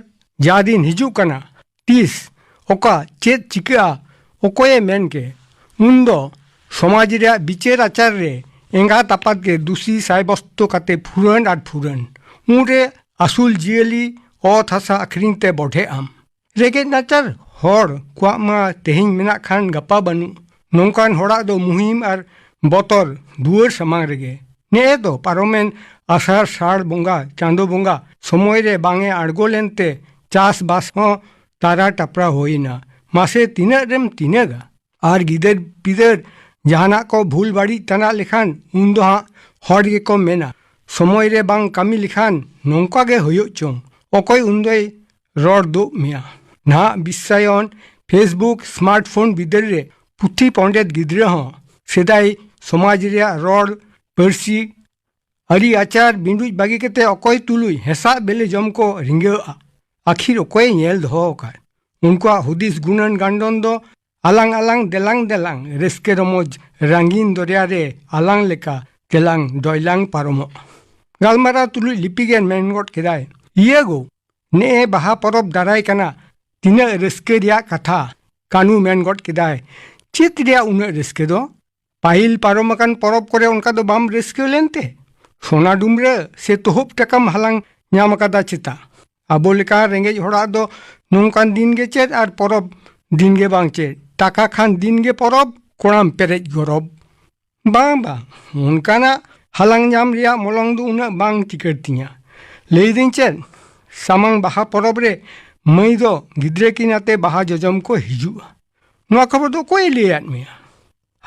ᱡᱟ ᱫᱤᱱ ᱦᱤᱡᱩᱜ ᱠᱟᱱᱟ, ᱛᱤᱥ ᱚᱠᱟ ᱪᱮᱫ ᱪᱤᱠᱟᱹᱜᱼᱟ, ᱚᱠᱚᱭᱮ ᱢᱮᱱ ᱠᱮ? ᱩᱱᱫᱚ ᱥᱚᱢᱟᱡᱽ ᱨᱮᱭᱟᱜ ᱵᱤᱪᱟᱹᱨ ᱟᱪᱟᱨ ᱨᱮ ᱮᱸᱜᱟᱛ ᱟᱯᱟᱛ ᱜᱮ ᱫᱩᱥᱤ ᱥᱟᱭᱵᱚᱥᱛᱚ ᱠᱟᱛᱮ ᱯᱷᱩᱨᱟᱹᱱ ᱟᱨ ᱯᱷᱩᱨᱟᱹᱱ᱾ ᱩᱱᱨᱮ ᱟᱹᱥᱩᱞ ᱡᱤᱭᱟᱹᱞᱤ ᱚᱛ ᱦᱟᱥᱟ ᱟᱹᱠᱷᱨᱤᱧ ᱛᱮ ᱵᱚᱰᱷᱮᱜ ᱟᱢ᱾ ᱨᱮᱸᱜᱮᱡ ᱱᱟᱪᱟᱨ ᱦᱚᱲ ᱠᱚᱣᱟᱜ ᱢᱟ ᱛᱮᱦᱮᱧ ᱢᱮᱱᱟᱜ ᱠᱷᱟᱱ ᱜᱟᱯᱟ ᱵᱟᱹᱱᱩᱜ᱾ ᱱᱚᱝᱠᱟᱱ ᱦᱚᱲᱟᱜ ᱫᱚ ᱢᱩᱦᱤᱢ ᱟᱨ ᱵᱚᱛᱚᱨ ᱫᱩᱣᱟᱹᱨ ᱥᱟᱢᱟᱝ ᱨᱮᱜᱮ᱾ ᱱᱮᱜᱼᱮ ᱫᱚ ᱯᱟᱨᱚᱢᱮᱱ ᱟᱥᱟᱲ ᱥᱟᱲ ᱵᱚᱸᱜᱟ, ᱪᱟᱸᱫᱚ ᱵᱚᱸᱜᱟ ᱥᱚᱢᱚᱭ ᱨᱮ ᱵᱟᱝ ᱮ ᱟᱬᱜᱚ ᱞᱮᱱᱛᱮ ᱪᱟᱥᱵᱟᱥ ᱦᱚᱸ ᱛᱟᱨᱟ ᱴᱟᱯᱨᱟ ᱦᱩᱭᱮᱱᱟ᱾ ᱢᱟᱥᱮ ᱛᱤᱱᱟᱹᱜ ᱨᱮᱢ ᱛᱤᱱᱟᱹᱜᱟ? ᱟᱨ ᱜᱤᱫᱟᱹᱨ ᱯᱤᱫᱟᱹᱨ ᱡᱟᱦᱟᱱᱟᱜ ᱠᱚ ᱵᱷᱩᱞ ᱵᱟᱹᱲᱤᱡ ᱛᱟᱱᱟᱜ ᱞᱮᱠᱷᱟᱱ ᱩᱱ ᱫᱚ ᱦᱟᱸᱜ ᱦᱚᱲ ᱜᱮᱠᱚ ᱢᱮᱱᱟ, "ᱥᱚᱢᱚᱭ ᱨᱮ ᱵᱟᱝ ᱠᱟᱹᱢᱤ ᱞᱮᱠᱷᱟᱱ ᱱᱚᱝᱠᱟ ᱜᱮ ᱦᱩᱭᱩᱜ ᱪᱚᱝ, ᱚᱠᱚᱭ ᱩᱱ ᱫᱚᱭ ᱨᱚᱲ ᱫᱩᱜ ᱢᱮᱭᱟ?" ᱱᱟᱦᱟᱜ ᱵᱤᱥᱥᱟᱭᱚᱱ, Facebook, smartphone ᱵᱤᱫᱟᱹᱞ ᱨᱮ ᱯᱩᱛᱷᱤ ᱯᱚᱸᱰᱮᱛ ᱜᱤᱫᱽᱨᱟᱹ ᱦᱚᱸ ᱥᱮᱫᱟᱭ ᱥᱚᱢᱟᱡᱽ ᱨᱮᱭᱟᱜ ᱨᱚᱲ, ᱯᱟᱹᱨᱥᱤ, ᱟᱹᱨᱤ ᱟᱪᱟᱨ ᱵᱤᱸᱰᱩᱡ ᱵᱟᱹᱜᱤ ᱠᱟᱛᱮ ᱚᱠᱚᱭ ᱛᱩᱞᱩᱡ ᱦᱮᱸᱥᱟᱜ ᱵᱮᱞᱮ ᱡᱚᱢ ᱠᱚ ᱨᱤᱸᱜᱟᱹᱜᱼᱟ? ᱟᱹᱠᱷᱤᱨ ᱚᱠᱚᱭᱮ ᱧᱮᱞ ᱫᱚᱦᱚ ᱟᱠᱟᱫ? ᱩᱱᱠᱩᱣᱟᱜ ᱦᱩᱫᱤᱥ ᱜᱩᱱᱟᱹᱱ ᱜᱟᱱᱰᱚᱱ ᱫᱚ ᱟᱞᱟᱝ ᱟᱞᱟᱝ ᱫᱮᱞᱟᱝ ᱫᱮᱞᱟᱝ ᱨᱟᱹᱥᱠᱟᱹ ᱨᱚᱢᱚᱡᱽ ᱨᱟᱺᱜᱤᱱ ᱫᱚᱨᱭᱟ ᱨᱮ ᱟᱞᱟᱝ ᱞᱮᱠᱟ ᱛᱮᱞᱟᱝ ᱰᱚᱭᱞᱟᱝ ᱯᱟᱨᱚᱢᱚᱜ᱾ ᱜᱟᱞᱢᱟᱨᱟᱣ ᱛᱩᱞᱩᱡ ᱞᱤᱯᱤ ᱜᱮ ᱢᱮᱱ ᱜᱚᱫ ᱠᱮᱫᱟᱭ, "ᱤᱭᱟᱹ ᱜᱳ, ᱱᱮᱜᱼᱮ ᱵᱟᱦᱟ ᱯᱚᱨᱚᱵᱽ ᱫᱟᱨᱟᱭ ᱠᱟᱱᱟ, ᱛᱤᱱᱟᱹᱜ ᱨᱟᱹᱥᱠᱟᱹ ᱨᱮᱭᱟᱜ ᱠᱟᱛᱷᱟ!" ᱠᱟᱹᱱᱩ ᱢᱮᱱ ᱜᱚᱫ ᱠᱮᱫᱟᱭ, "ᱪᱮᱫ ᱨᱮᱭᱟᱜ ᱩᱱᱟᱹᱜ ᱨᱟᱹᱥᱠᱟᱹ ᱫᱚ? ᱯᱟᱹᱦᱤᱞ ᱯᱟᱨᱚᱢ ᱟᱠᱟᱱ ᱯᱚᱨᱚᱵᱽ ᱠᱚᱨᱮ ᱚᱱᱠᱟ ᱫᱚ ᱵᱟᱢ ᱨᱟᱹᱥᱠᱟᱹ ᱞᱮᱱᱛᱮ? ᱥᱚᱱᱟ ᱰᱩᱢᱨᱟᱹ ᱥᱮ ᱛᱚᱦᱩᱵ ᱴᱟᱠᱟᱢ ᱦᱟᱞᱟᱝ ᱧᱟᱢ ᱟᱠᱟᱫᱟ ᱪᱮᱛᱟ? ᱟᱵᱚ ᱞᱮᱠᱟ ᱨᱮᱸᱜᱮᱡ ᱦᱚᱲᱟᱜ ᱫᱚ ᱱᱚᱝᱠᱟᱱ ᱫᱤᱱ ᱜᱮ ᱪᱮᱫ ᱟᱨ ᱯᱚᱨᱚᱵᱽ ᱫᱤᱱ ᱜᱮ ᱵᱟᱝ ᱪᱮᱫ? ᱴᱟᱠᱟ ᱠᱷᱟᱱ ᱫᱤᱱ ᱜᱮ ᱯᱚᱨᱚᱵᱽ, ᱠᱚᱲᱟᱢ ᱯᱮᱨᱮᱡ ᱜᱚᱨᱚᱵᱽ᱾ ᱵᱟᱝ, ᱵᱟᱝ, ᱚᱱᱠᱟᱱᱟᱜ ᱦᱟᱞᱟᱝ ᱧᱟᱢ ᱨᱮᱭᱟᱜ ᱢᱚᱞᱚᱝ ᱫᱚ ᱩᱱᱟᱹᱜ ᱵᱟᱝ ᱪᱤᱠᱟᱹᱲ ᱛᱤᱧᱟ᱾ ᱞᱟᱹᱭᱫᱟᱹᱧ ᱪᱮᱫ, ᱥᱟᱢᱟᱝ ᱵᱟᱦᱟ ᱯᱚᱨᱚᱵᱽ ᱨᱮ ᱢᱟᱹᱭ ᱫᱚ ᱜᱤᱫᱽᱨᱟᱹ ᱠᱤᱱ ᱟᱛᱮ ᱵᱟᱦᱟ ᱡᱚᱡᱚᱢ ᱠᱚ ᱦᱤᱡᱩᱜᱼᱟ᱾ ᱱᱚᱣᱟ ᱠᱷᱚᱵᱚᱨ ᱫᱚ ᱚᱠᱚᱭᱮ ᱞᱟᱹᱭᱟᱫ ᱢᱮᱭᱟ?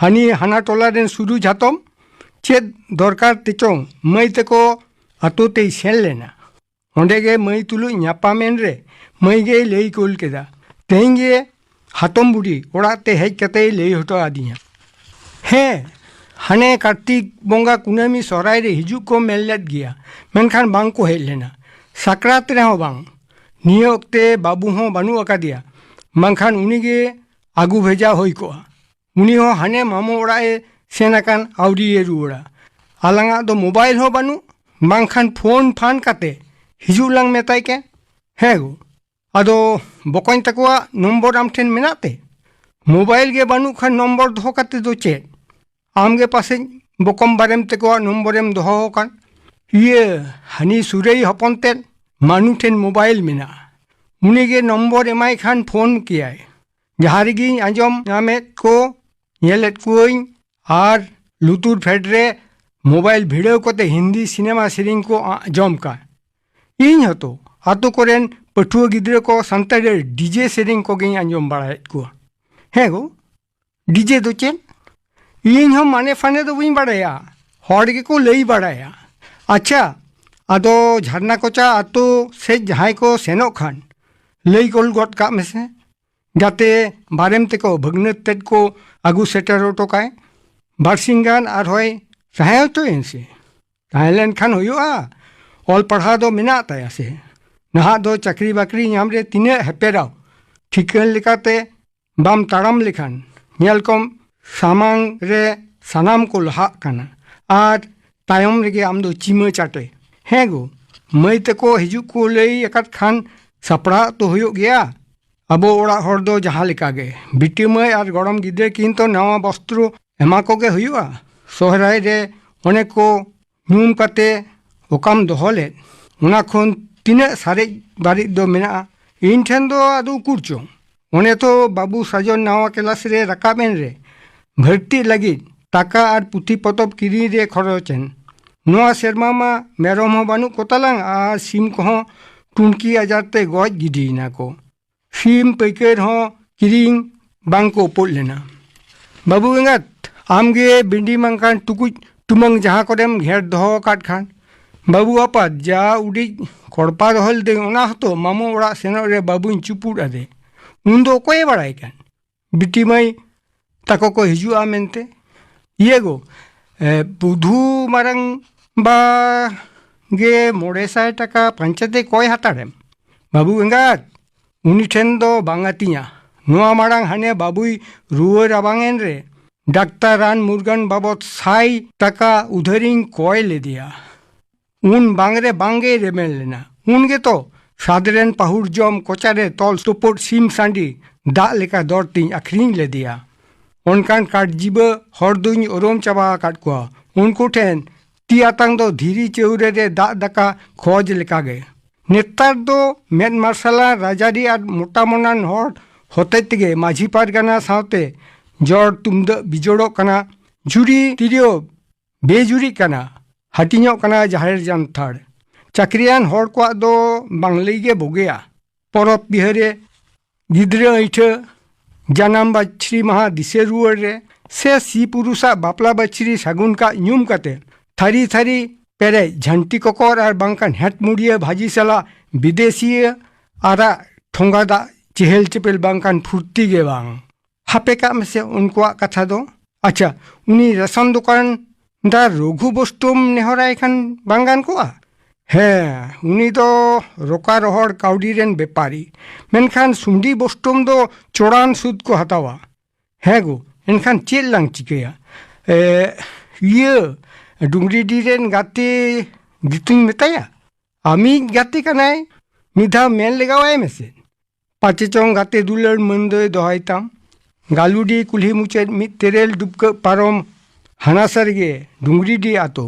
ᱦᱟᱹᱱᱤ ᱦᱟᱱᱟ ᱴᱚᱞᱟ ᱨᱮᱱ ᱥᱩᱨᱩ ᱡᱷᱟᱛᱚᱢ ᱪᱮᱫ ᱫᱚᱨᱠᱟᱨ ᱛᱮᱪᱚᱝ ᱢᱟᱹᱭ ᱛᱟᱠᱚ ᱟᱛᱳ ᱛᱮᱭ ᱥᱮᱱ ᱞᱮᱱᱟ᱾ ᱚᱸᱰᱮ ᱜᱮ ᱢᱟᱹᱭ ᱛᱩᱞᱩᱡ ᱧᱟᱯᱟᱢ ᱮᱱ ᱨᱮ ᱢᱟᱹᱭ ᱜᱮᱭ ᱞᱟᱹᱭ ᱠᱩᱞ ᱠᱮᱫᱟ, ᱛᱮᱦᱮᱧ ᱜᱮ ᱦᱟᱛᱚᱢ ᱵᱩᱰᱷᱤ ᱚᱲᱟᱜ ᱛᱮ ᱦᱮᱡ ᱠᱟᱛᱮᱭ ᱞᱟᱹᱭ ᱦᱚᱴᱚ ᱟᱹᱫᱤᱧᱟ᱾ ᱦᱮᱸ, ᱦᱟᱱᱮ ᱠᱟᱨᱛᱤᱠ ᱵᱚᱸᱜᱟ ᱠᱩᱱᱟᱹᱢᱤ ᱥᱚᱦᱨᱟᱭ ᱨᱮ ᱦᱤᱡᱩᱜ ᱠᱚ ᱢᱮᱱ ᱞᱮᱫ ᱜᱮᱭᱟ, ᱢᱮᱱᱠᱷᱟᱱ ᱵᱟᱝ ᱠᱚ ᱦᱮᱡ ᱞᱮᱱᱟ᱾ ᱥᱟᱠᱨᱟᱛ ᱨᱮᱦᱚᱸ ᱵᱟᱝ᱾ ᱱᱤᱭᱟᱹ ᱚᱠᱛᱮ ᱵᱟᱹᱵᱩ ᱦᱚᱸ ᱵᱟᱹᱱᱩᱜ ᱟᱠᱟᱫᱮᱭᱟ, ᱵᱟᱝᱠᱷᱟᱱ ᱩᱱᱤ ᱜᱮ ᱟᱹᱜᱩ ᱵᱷᱮᱡᱟ ᱦᱩᱭ ᱠᱚᱜᱼᱟ᱾ ᱩᱱᱤ ᱦᱚᱸ ᱦᱟᱱᱮ ᱢᱟᱢᱚ ᱚᱲᱟᱜ ᱮ ᱥᱮᱱ ᱟᱠᱟᱱ, ᱟᱹᱣᱨᱤ ᱮ ᱨᱩᱣᱟᱹᱲᱟ᱾ ᱟᱞᱟᱝᱟᱜ ᱫᱚ ᱢᱳᱵᱟᱭᱤᱞ ᱦᱚᱸ ᱵᱟᱹᱱᱩᱜ, ᱵᱟᱝᱠᱷᱟᱱ ᱯᱷᱳᱱ ᱯᱷᱟᱱ ᱠᱟᱛᱮ ᱦᱤᱡᱩᱜ ᱞᱟᱝ ᱢᱮᱛᱟᱭ ᱠᱮ᱾ ᱦᱮᱸ ᱜᱳ, ᱟᱫᱚ ᱵᱚᱠᱚᱧ ᱛᱟᱠᱚᱣᱟᱜ ᱱᱚᱢᱵᱚᱨ ᱟᱢ ᱴᱷᱮᱱ ᱢᱮᱱᱟᱜ ᱛᱮ? ᱢᱳᱵᱟᱭᱤᱞ ᱜᱮ ᱵᱟᱹᱱᱩᱜ ᱠᱷᱟᱱ ᱱᱚᱢᱵᱚᱨ ᱫᱚᱦᱚ ᱠᱟᱛᱮ ᱫᱚ ᱪᱮᱫ? ᱟᱢ ᱜᱮ ᱯᱟᱥᱮᱡ ᱵᱚᱠᱚᱢ ᱵᱟᱨᱮᱢ ᱛᱟᱠᱚᱣᱟᱜ ᱱᱚᱢᱵᱚᱨᱮᱢ ᱫᱚᱦᱚ ᱟᱠᱟᱫ᱾ ᱤᱭᱟᱹ, ᱦᱟᱹᱱᱤ ᱥᱩᱨᱟᱹᱭ ᱦᱚᱯᱚᱱ ᱛᱮᱫ ᱢᱟᱱᱩ ᱴᱷᱮᱱ ᱢᱳᱵᱟᱭᱤᱞ ᱢᱮᱱᱟᱜᱼᱟ᱾ ᱩᱱᱤᱜᱮ ᱱᱚᱢᱵᱚᱨ ᱮᱢᱟᱭ ᱠᱷᱟᱱ ᱯᱷᱳᱱ ᱠᱮᱭᱟᱭ᱾ ᱡᱟᱦᱟᱸ ᱨᱮᱜᱮᱧ ᱟᱸᱡᱚᱢ ᱧᱟᱢᱮᱫ ᱠᱚ, ᱧᱮᱞᱮᱫ ᱠᱚᱣᱟᱹᱧ, ᱟᱨ ᱞᱩᱛᱩᱨ ᱯᱷᱮᱰ ᱨᱮ ᱢᱳᱵᱟᱭᱤᱞ ᱵᱷᱤᱲᱟᱹᱣ ᱠᱟᱛᱮ ᱦᱤᱱᱫᱤ ᱥᱤᱱᱮᱢᱟ ᱥᱮᱨᱮᱧ ᱠᱚ ᱟᱸᱡᱚᱢ ᱠᱟᱱ᱾ ᱤᱧ ᱦᱚᱸᱛᱚ ᱟᱛᱳ ᱠᱚᱨᱮᱱ ᱯᱟᱹᱴᱷᱩᱣᱟᱹ ᱜᱤᱫᱽᱨᱟᱹ ᱠᱚ ᱥᱟᱱᱛᱟᱲᱤ ᱰᱤᱡᱮ ᱥᱮᱨᱮᱧ ᱠᱚᱜᱮᱧ ᱟᱸᱡᱚᱢ ᱵᱟᱲᱟᱭᱮᱫ ᱠᱚᱣᱟ᱾ ᱦᱮᱸ ᱜᱳ, ᱰᱤᱡᱮ ᱫᱚ ᱪᱮᱫ? ᱤᱧ ᱦᱚᱸ ᱢᱟᱱᱮ ᱯᱷᱟᱱᱮ ᱫᱚ ᱵᱟᱹᱧ ᱵᱟᱲᱟᱭᱟ, ᱦᱚᱲ ᱜᱮᱠᱚ ᱞᱟᱹᱭ ᱵᱟᱲᱟᱭᱟ᱾ ᱟᱪᱪᱷᱟ, ᱟᱫᱚ ᱡᱷᱟᱨᱱᱟ ᱠᱚᱪᱟ ᱟᱛᱳ ᱥᱮᱫ ᱡᱟᱦᱟᱸᱭ ᱠᱚ ᱥᱮᱱᱚᱜ ᱠᱷᱟᱱ, ᱞᱟᱹᱭ ᱜᱚᱞ ᱜᱚᱫ ᱠᱟᱜ ᱢᱮᱥᱮ, ᱡᱟᱛᱮ ᱵᱟᱨᱮᱢ ᱛᱮᱠᱚ ᱵᱷᱟᱹᱜᱽᱱᱟᱹᱛ ᱛᱮᱫ ᱠᱚ ᱟᱹᱜᱩ ᱥᱮᱴᱮᱨ ᱦᱚᱴᱚ ᱠᱟᱭ᱾ ᱵᱟᱨᱥᱤᱧ ᱜᱟᱱ ᱟᱨᱦᱚᱸᱭ ᱛᱟᱦᱮᱸ ᱦᱚᱪᱚᱭᱮᱱ ᱥᱮ, ᱛᱟᱦᱮᱸ ᱞᱮᱱᱠᱷᱟᱱ ᱦᱩᱭᱩᱜᱼᱟ? ᱚᱞ ᱯᱟᱲᱦᱟᱣ ᱫᱚ ᱢᱮᱱᱟᱜ ᱛᱟᱭᱟ ᱥᱮ? ᱱᱟᱦᱟᱜ ᱫᱚ ᱪᱟᱹᱠᱨᱤ ᱵᱟᱹᱠᱨᱤ ᱧᱟᱢ ᱨᱮ ᱛᱤᱱᱟᱹᱜ ᱦᱮᱯᱮᱨᱟᱣ᱾ ᱴᱷᱤᱠᱟᱹᱱ ᱞᱮᱠᱟᱛᱮ ᱵᱟᱢ ᱛᱟᱲᱟᱢ ᱞᱮᱠᱷᱟᱱ, ᱧᱮᱞ ᱠᱚᱢ, ᱥᱟᱢᱟᱝ ᱨᱮ ᱥᱟᱱᱟᱢ ᱠᱚ ᱞᱟᱦᱟᱜ ᱠᱟᱱᱟ ᱟᱨ ᱛᱟᱭᱚᱢ ᱨᱮᱜᱮ ᱟᱢ ᱫᱚ ᱪᱤᱢᱟᱹ ᱪᱟᱴᱮ᱾ ᱦᱮᱸ ᱜᱳ, ᱢᱟᱹᱭ ᱛᱟᱠᱚ ᱦᱤᱡᱩᱜ ᱠᱚ ᱞᱟᱹᱭ ᱟᱠᱟᱫ ᱠᱷᱟᱱ ᱥᱟᱯᱲᱟᱣ ᱛᱚ ᱦᱩᱭᱩᱜ ᱜᱮᱭᱟ᱾ ᱟᱵᱚ ᱚᱲᱟᱜ ᱦᱚᱲ ᱫᱚ ᱡᱟᱦᱟᱸ ᱞᱮᱠᱟ ᱜᱮ, ᱵᱤᱴᱤ ᱢᱟᱹᱭ ᱟᱨ ᱜᱚᱲᱚᱢ ᱜᱤᱫᱽᱨᱟᱹ ᱠᱤᱱ ᱛᱚ ᱱᱟᱣᱟ ᱵᱚᱥᱛᱨᱚ ᱮᱢᱟ ᱠᱚᱜᱮ ᱦᱩᱭᱩᱜᱼᱟ᱾ ᱥᱚᱦᱨᱟᱭ ᱨᱮ ᱚᱱᱮ ᱠᱚ ᱧᱩᱢ ᱠᱟᱛᱮ ᱚᱠᱟᱢ ᱫᱚᱦᱚ ᱞᱮᱫ, ᱚᱱᱟ ᱠᱷᱚᱱ ᱛᱤᱱᱟᱹᱜ ᱥᱟᱨᱮᱡ ᱵᱟᱨᱮᱡ ᱫᱚ ᱢᱮᱱᱟᱜᱼᱟ ᱤᱧ ᱴᱷᱮᱱ ᱫᱚ ᱟᱫᱚ ᱩᱠᱩᱨ ᱪᱚᱝ? ᱚᱱᱮ ᱛᱚ ᱵᱟᱹᱵᱩ ᱥᱟᱡᱚᱱ ᱱᱟᱣᱟ ᱠᱮᱞᱟᱥ ᱨᱮ ᱨᱟᱠᱟᱵ ᱮᱱ ᱨᱮ ᱵᱷᱟᱹᱨᱛᱤᱜ ᱞᱟᱹᱜᱤᱫ ᱴᱟᱠᱟ ᱟᱨ ᱯᱩᱛᱷᱤ ᱯᱚᱛᱚᱵ ᱠᱤᱨᱤᱧ ᱨᱮ ᱠᱷᱚᱨᱚᱪ ᱮᱱ᱾ ᱱᱚᱣᱟ ᱥᱮᱨᱢᱟ ᱢᱟ ᱢᱮᱨᱚᱢ ᱦᱚᱸ ᱵᱟᱹᱱᱩᱜ ᱠᱚᱛᱟᱞᱟᱝ ᱟᱨ ᱥᱤᱢ ᱠᱚᱦᱚᱸ ᱴᱩᱱᱠᱤ ᱟᱡᱟᱨ ᱛᱮ ᱜᱚᱡ ᱜᱤᱰᱤᱭᱮᱱᱟ ᱠᱚ᱾ ᱥᱤᱢ ᱯᱟᱹᱭᱠᱟᱹᱨ ᱦᱚᱸ ᱠᱤᱨᱤᱧ ᱵᱟᱝ ᱠᱚ ᱩᱯᱚᱫ ᱞᱮᱱᱟ᱾ ᱵᱟᱹᱵᱩ ᱮᱸᱜᱟᱛ, ᱟᱢᱜᱮ ᱵᱤᱸᱰᱤ ᱢᱟᱝᱠᱟᱱ ᱴᱩᱠᱩᱡ ᱴᱩᱢᱟᱹᱝ ᱡᱟᱦᱟᱸ ᱠᱚᱨᱮᱢ ᱜᱷᱮᱸᱴ ᱫᱚᱦᱚ ᱟᱠᱟᱫ ᱠᱷᱟᱱ᱾ ᱵᱟᱹᱵᱩ ᱟᱯᱟᱛ, ᱡᱟ ᱩᱰᱤᱡ ᱠᱚᱲᱯᱟ ᱫᱚᱦᱚ ᱞᱤᱫᱟᱹᱧ, ᱚᱱᱟ ᱦᱚᱸᱛᱚ ᱢᱟᱢᱚ ᱚᱲᱟᱜ ᱥᱮᱱᱚᱜ ᱨᱮ ᱵᱟᱹᱵᱩᱧ ᱪᱩᱯᱩᱫ ᱟᱫᱮ᱾ ᱩᱱᱫᱚ ᱚᱠᱚᱭᱮ ᱵᱟᱲᱟᱭ ᱠᱟᱱ? ᱵᱤᱴᱤ ᱢᱟᱹᱭ ᱛᱟᱠᱚ ᱠᱚ ᱦᱤᱡᱩᱜᱼᱟ ᱢᱮᱱᱛᱮ᱾ ᱤᱭᱟᱹ ᱜᱳ, ᱮ, ᱵᱩᱫᱷᱩ ᱢᱟᱨᱟᱝ ᱵᱟ ᱜᱮ ᱢᱚᱬᱮ ᱥᱟᱭ ᱴᱟᱠᱟ ᱯᱟᱧᱪᱟᱭᱮᱛ ᱮ ᱠᱚᱭ ᱦᱟᱛᱟᱲᱮᱢ᱾ ᱵᱟᱹᱵᱩ ᱮᱸᱜᱟᱛ, ᱩᱱᱤ ᱴᱷᱮᱱ ᱫᱚ ᱵᱟᱝ ᱟᱹᱛᱤᱧᱟ᱾ ᱱᱚᱣᱟ ᱢᱟᱲᱟᱝ ᱦᱟᱱᱮ ᱵᱟᱹᱵᱩᱭ ᱨᱩᱣᱟᱹ ᱨᱟᱵᱟᱝ ᱮᱱ ᱨᱮ ᱰᱟᱠᱛᱟᱨ ᱨᱟᱱ ᱢᱩᱨᱜᱟᱹᱱ ᱵᱟᱵᱚᱫ ᱥᱟᱭ ᱴᱟᱠᱟ ᱩᱫᱷᱟᱹᱨᱤᱧ ᱠᱚᱭ ᱞᱮᱫᱮᱭᱟ᱾ ᱩᱱ ᱵᱟᱝ ᱨᱮ ᱵᱟᱝ ᱜᱮᱭ ᱨᱮᱵᱮᱱ ᱞᱮᱱᱟ᱾ ᱩᱱ ᱜᱮᱛᱚ ᱥᱟᱫᱽ ᱨᱮᱱ ᱯᱟᱹᱦᱩᱲ ᱡᱚᱢ ᱠᱚᱪᱟ ᱨᱮ ᱛᱚᱞ ᱛᱩᱯᱩᱫ ᱥᱤᱢ ᱥᱟᱺᱰᱤ ᱫᱟᱜ ᱞᱮᱠᱟ ᱫᱚᱨ ᱛᱤᱧ ᱟᱹᱠᱷᱨᱤᱧ ᱞᱮᱫᱮᱭᱟ᱾ ᱚᱱᱠᱟᱱ ᱠᱟᱴᱡᱤᱵᱟᱹ ᱦᱚᱲ ᱫᱩᱧ ᱩᱨᱩᱢ ᱪᱟᱵᱟ ᱟᱠᱟᱫ ᱠᱚᱣᱟ᱾ ᱩᱱᱠᱩ ᱴᱷᱮᱱ ᱛᱤ ᱟᱛᱟᱝ ᱫᱚ ᱫᱷᱤᱨᱤ ᱪᱟᱹᱣᱨᱟᱹ ᱨᱮ ᱫᱟᱜ ᱫᱟᱠᱟ ᱠᱷᱚᱡᱽ ᱞᱮᱠᱟᱜᱮ᱾ ᱱᱮᱛᱟᱨ ᱫᱚ ᱢᱮᱫ ᱢᱟᱨᱥᱟᱞᱟᱱ ᱨᱟᱡᱽᱟᱹᱨᱤ ᱟᱨ ᱢᱚᱴᱟ ᱢᱚᱱᱟᱱ ᱦᱚᱲ ᱦᱚᱛᱮᱡ ᱛᱮᱜᱮ ᱢᱟᱹᱡᱷᱤ ᱯᱟᱨᱜᱟᱱᱟ ᱥᱟᱶᱛᱮ ᱡᱚᱲ ᱛᱩᱢᱫᱟᱹᱜ ᱵᱤᱡᱚᱲᱚᱜ ᱠᱟᱱᱟ, ᱡᱷᱩᱨᱤ ᱛᱤᱨᱭᱳ ᱵᱮᱡᱩᱨᱤᱜ ᱠᱟᱱᱟ, ᱦᱟᱹᱴᱤᱧᱚᱜ ᱠᱟᱱᱟ ᱡᱟᱦᱮᱨ ᱡᱟᱱᱛᱷᱟᱲ᱾ ᱪᱟᱹᱠᱨᱤᱭᱟᱱ ᱦᱚᱲ ᱠᱚᱣᱟᱜ ᱫᱚ ᱵᱟᱝ ᱞᱟᱹᱭ ᱜᱮ ᱵᱩᱜᱤᱭᱟ᱾ ᱯᱚᱨᱚᱵᱽ ᱵᱤᱦᱟᱹᱨᱮ, ᱜᱤᱫᱽᱨᱟᱹ ᱟᱹᱭᱴᱷᱟᱹ, ᱡᱟᱱᱟᱢ ᱵᱟᱹᱪᱷᱨᱤ ᱢᱟᱦᱟ ᱫᱤᱥᱟᱹ ᱨᱩᱣᱟᱹᱲ ᱨᱮ, ᱥᱮ ᱥᱤ ᱯᱩᱨᱩᱥᱟᱜ ᱵᱟᱯᱞᱟ ᱵᱟᱹᱪᱷᱨᱤ ᱥᱟᱹᱜᱩᱱ ᱠᱟᱜ ᱧᱩᱢ ᱠᱟᱛᱮ, ᱛᱷᱟᱹᱨᱤ ᱛᱷᱟᱹᱨᱤ ᱯᱮᱨᱮᱡ ᱡᱷᱟᱹᱱᱴᱤ ᱠᱚᱠᱚᱨ ᱟᱨ ᱵᱟᱝᱠᱷᱟᱱ ᱦᱮᱸᱴ ᱢᱩᱲᱤᱭᱟᱹ ᱵᱷᱟᱹᱡᱤ ᱥᱟᱞᱟᱜ ᱵᱤᱫᱮᱥᱤᱭᱟᱹ ᱟᱨᱟᱜ ᱴᱷᱚᱸᱜᱟ ᱫᱟᱜ ᱪᱮᱦᱮᱞ ᱪᱮᱯᱮᱞ ᱵᱟᱝᱠᱷᱟᱱ ᱯᱷᱩᱨᱛᱤ ᱜᱮ ᱵᱟᱝ᱾ ᱦᱟᱯᱮ ᱠᱟᱜ ᱢᱮᱥᱮ ᱩᱱᱠᱩᱣᱟᱜ ᱠᱟᱛᱷᱟ ᱫᱚ᱾ ᱟᱪᱪᱷᱟ, ᱩᱱᱤ ᱨᱮᱥᱚᱱ ᱫᱚᱠᱟᱱᱫᱟᱨ ᱨᱚᱜᱷᱩ ᱵᱳᱥᱴᱳᱢ ᱱᱮᱦᱚᱨᱟᱭ ᱠᱷᱟᱱ ᱵᱟᱝ ᱜᱟᱱ ᱠᱚᱜᱼᱟ? ᱦᱮᱸ, ᱩᱱᱤ ᱫᱚ ᱨᱚᱠᱟ ᱨᱚᱦᱚᱲ ᱠᱟᱹᱣᱰᱤ ᱨᱮᱱ ᱵᱮᱯᱟᱨᱤ, ᱢᱮᱱᱠᱷᱟᱱ ᱥᱩᱸᱰᱤ ᱵᱳᱥᱴᱳᱢ ᱫᱚ ᱪᱚᱲᱟᱱ ᱥᱩᱫ ᱠᱚ ᱦᱟᱛᱟᱣᱟ᱾ ᱦᱮᱸ ᱜᱳ, ᱮᱱᱠᱷᱟᱱ ᱪᱮᱫ ᱞᱟᱝ ᱪᱤᱠᱟᱹᱭᱟ? ᱮ, ᱤᱭᱟᱹ, ᱰᱩᱝᱨᱤᱰᱤ ᱨᱮᱱ ᱜᱟᱛᱮ ᱜᱤᱛᱩᱧ ᱢᱮᱛᱟᱭᱟ? ᱟᱢᱤᱡ ᱜᱟᱛᱮ ᱠᱟᱱᱟᱭ, ᱢᱤᱫ ᱫᱷᱟᱣ ᱢᱮᱱ ᱞᱮᱜᱟᱣᱟᱭ ᱢᱮᱥᱮ᱾ ᱯᱟᱪᱮ ᱪᱚᱝ ᱜᱟᱛᱮ ᱫᱩᱞᱟᱹᱲ ᱢᱟᱹᱱ ᱫᱚᱭ ᱫᱚᱦᱚᱭ ᱛᱟᱢ᱾ ᱜᱟᱞᱩᱰᱤ ᱠᱩᱞᱦᱤ ᱢᱩᱪᱟᱹᱫ ᱢᱤᱫ ᱛᱮᱨᱮᱞ ᱰᱩᱵᱠᱟᱹᱜ ᱯᱟᱨᱚᱢ ᱦᱟᱱᱟ ᱥᱟᱹᱨᱤᱜᱮ ᱰᱩᱝᱨᱤᱰᱤ ᱟᱛᱳ᱾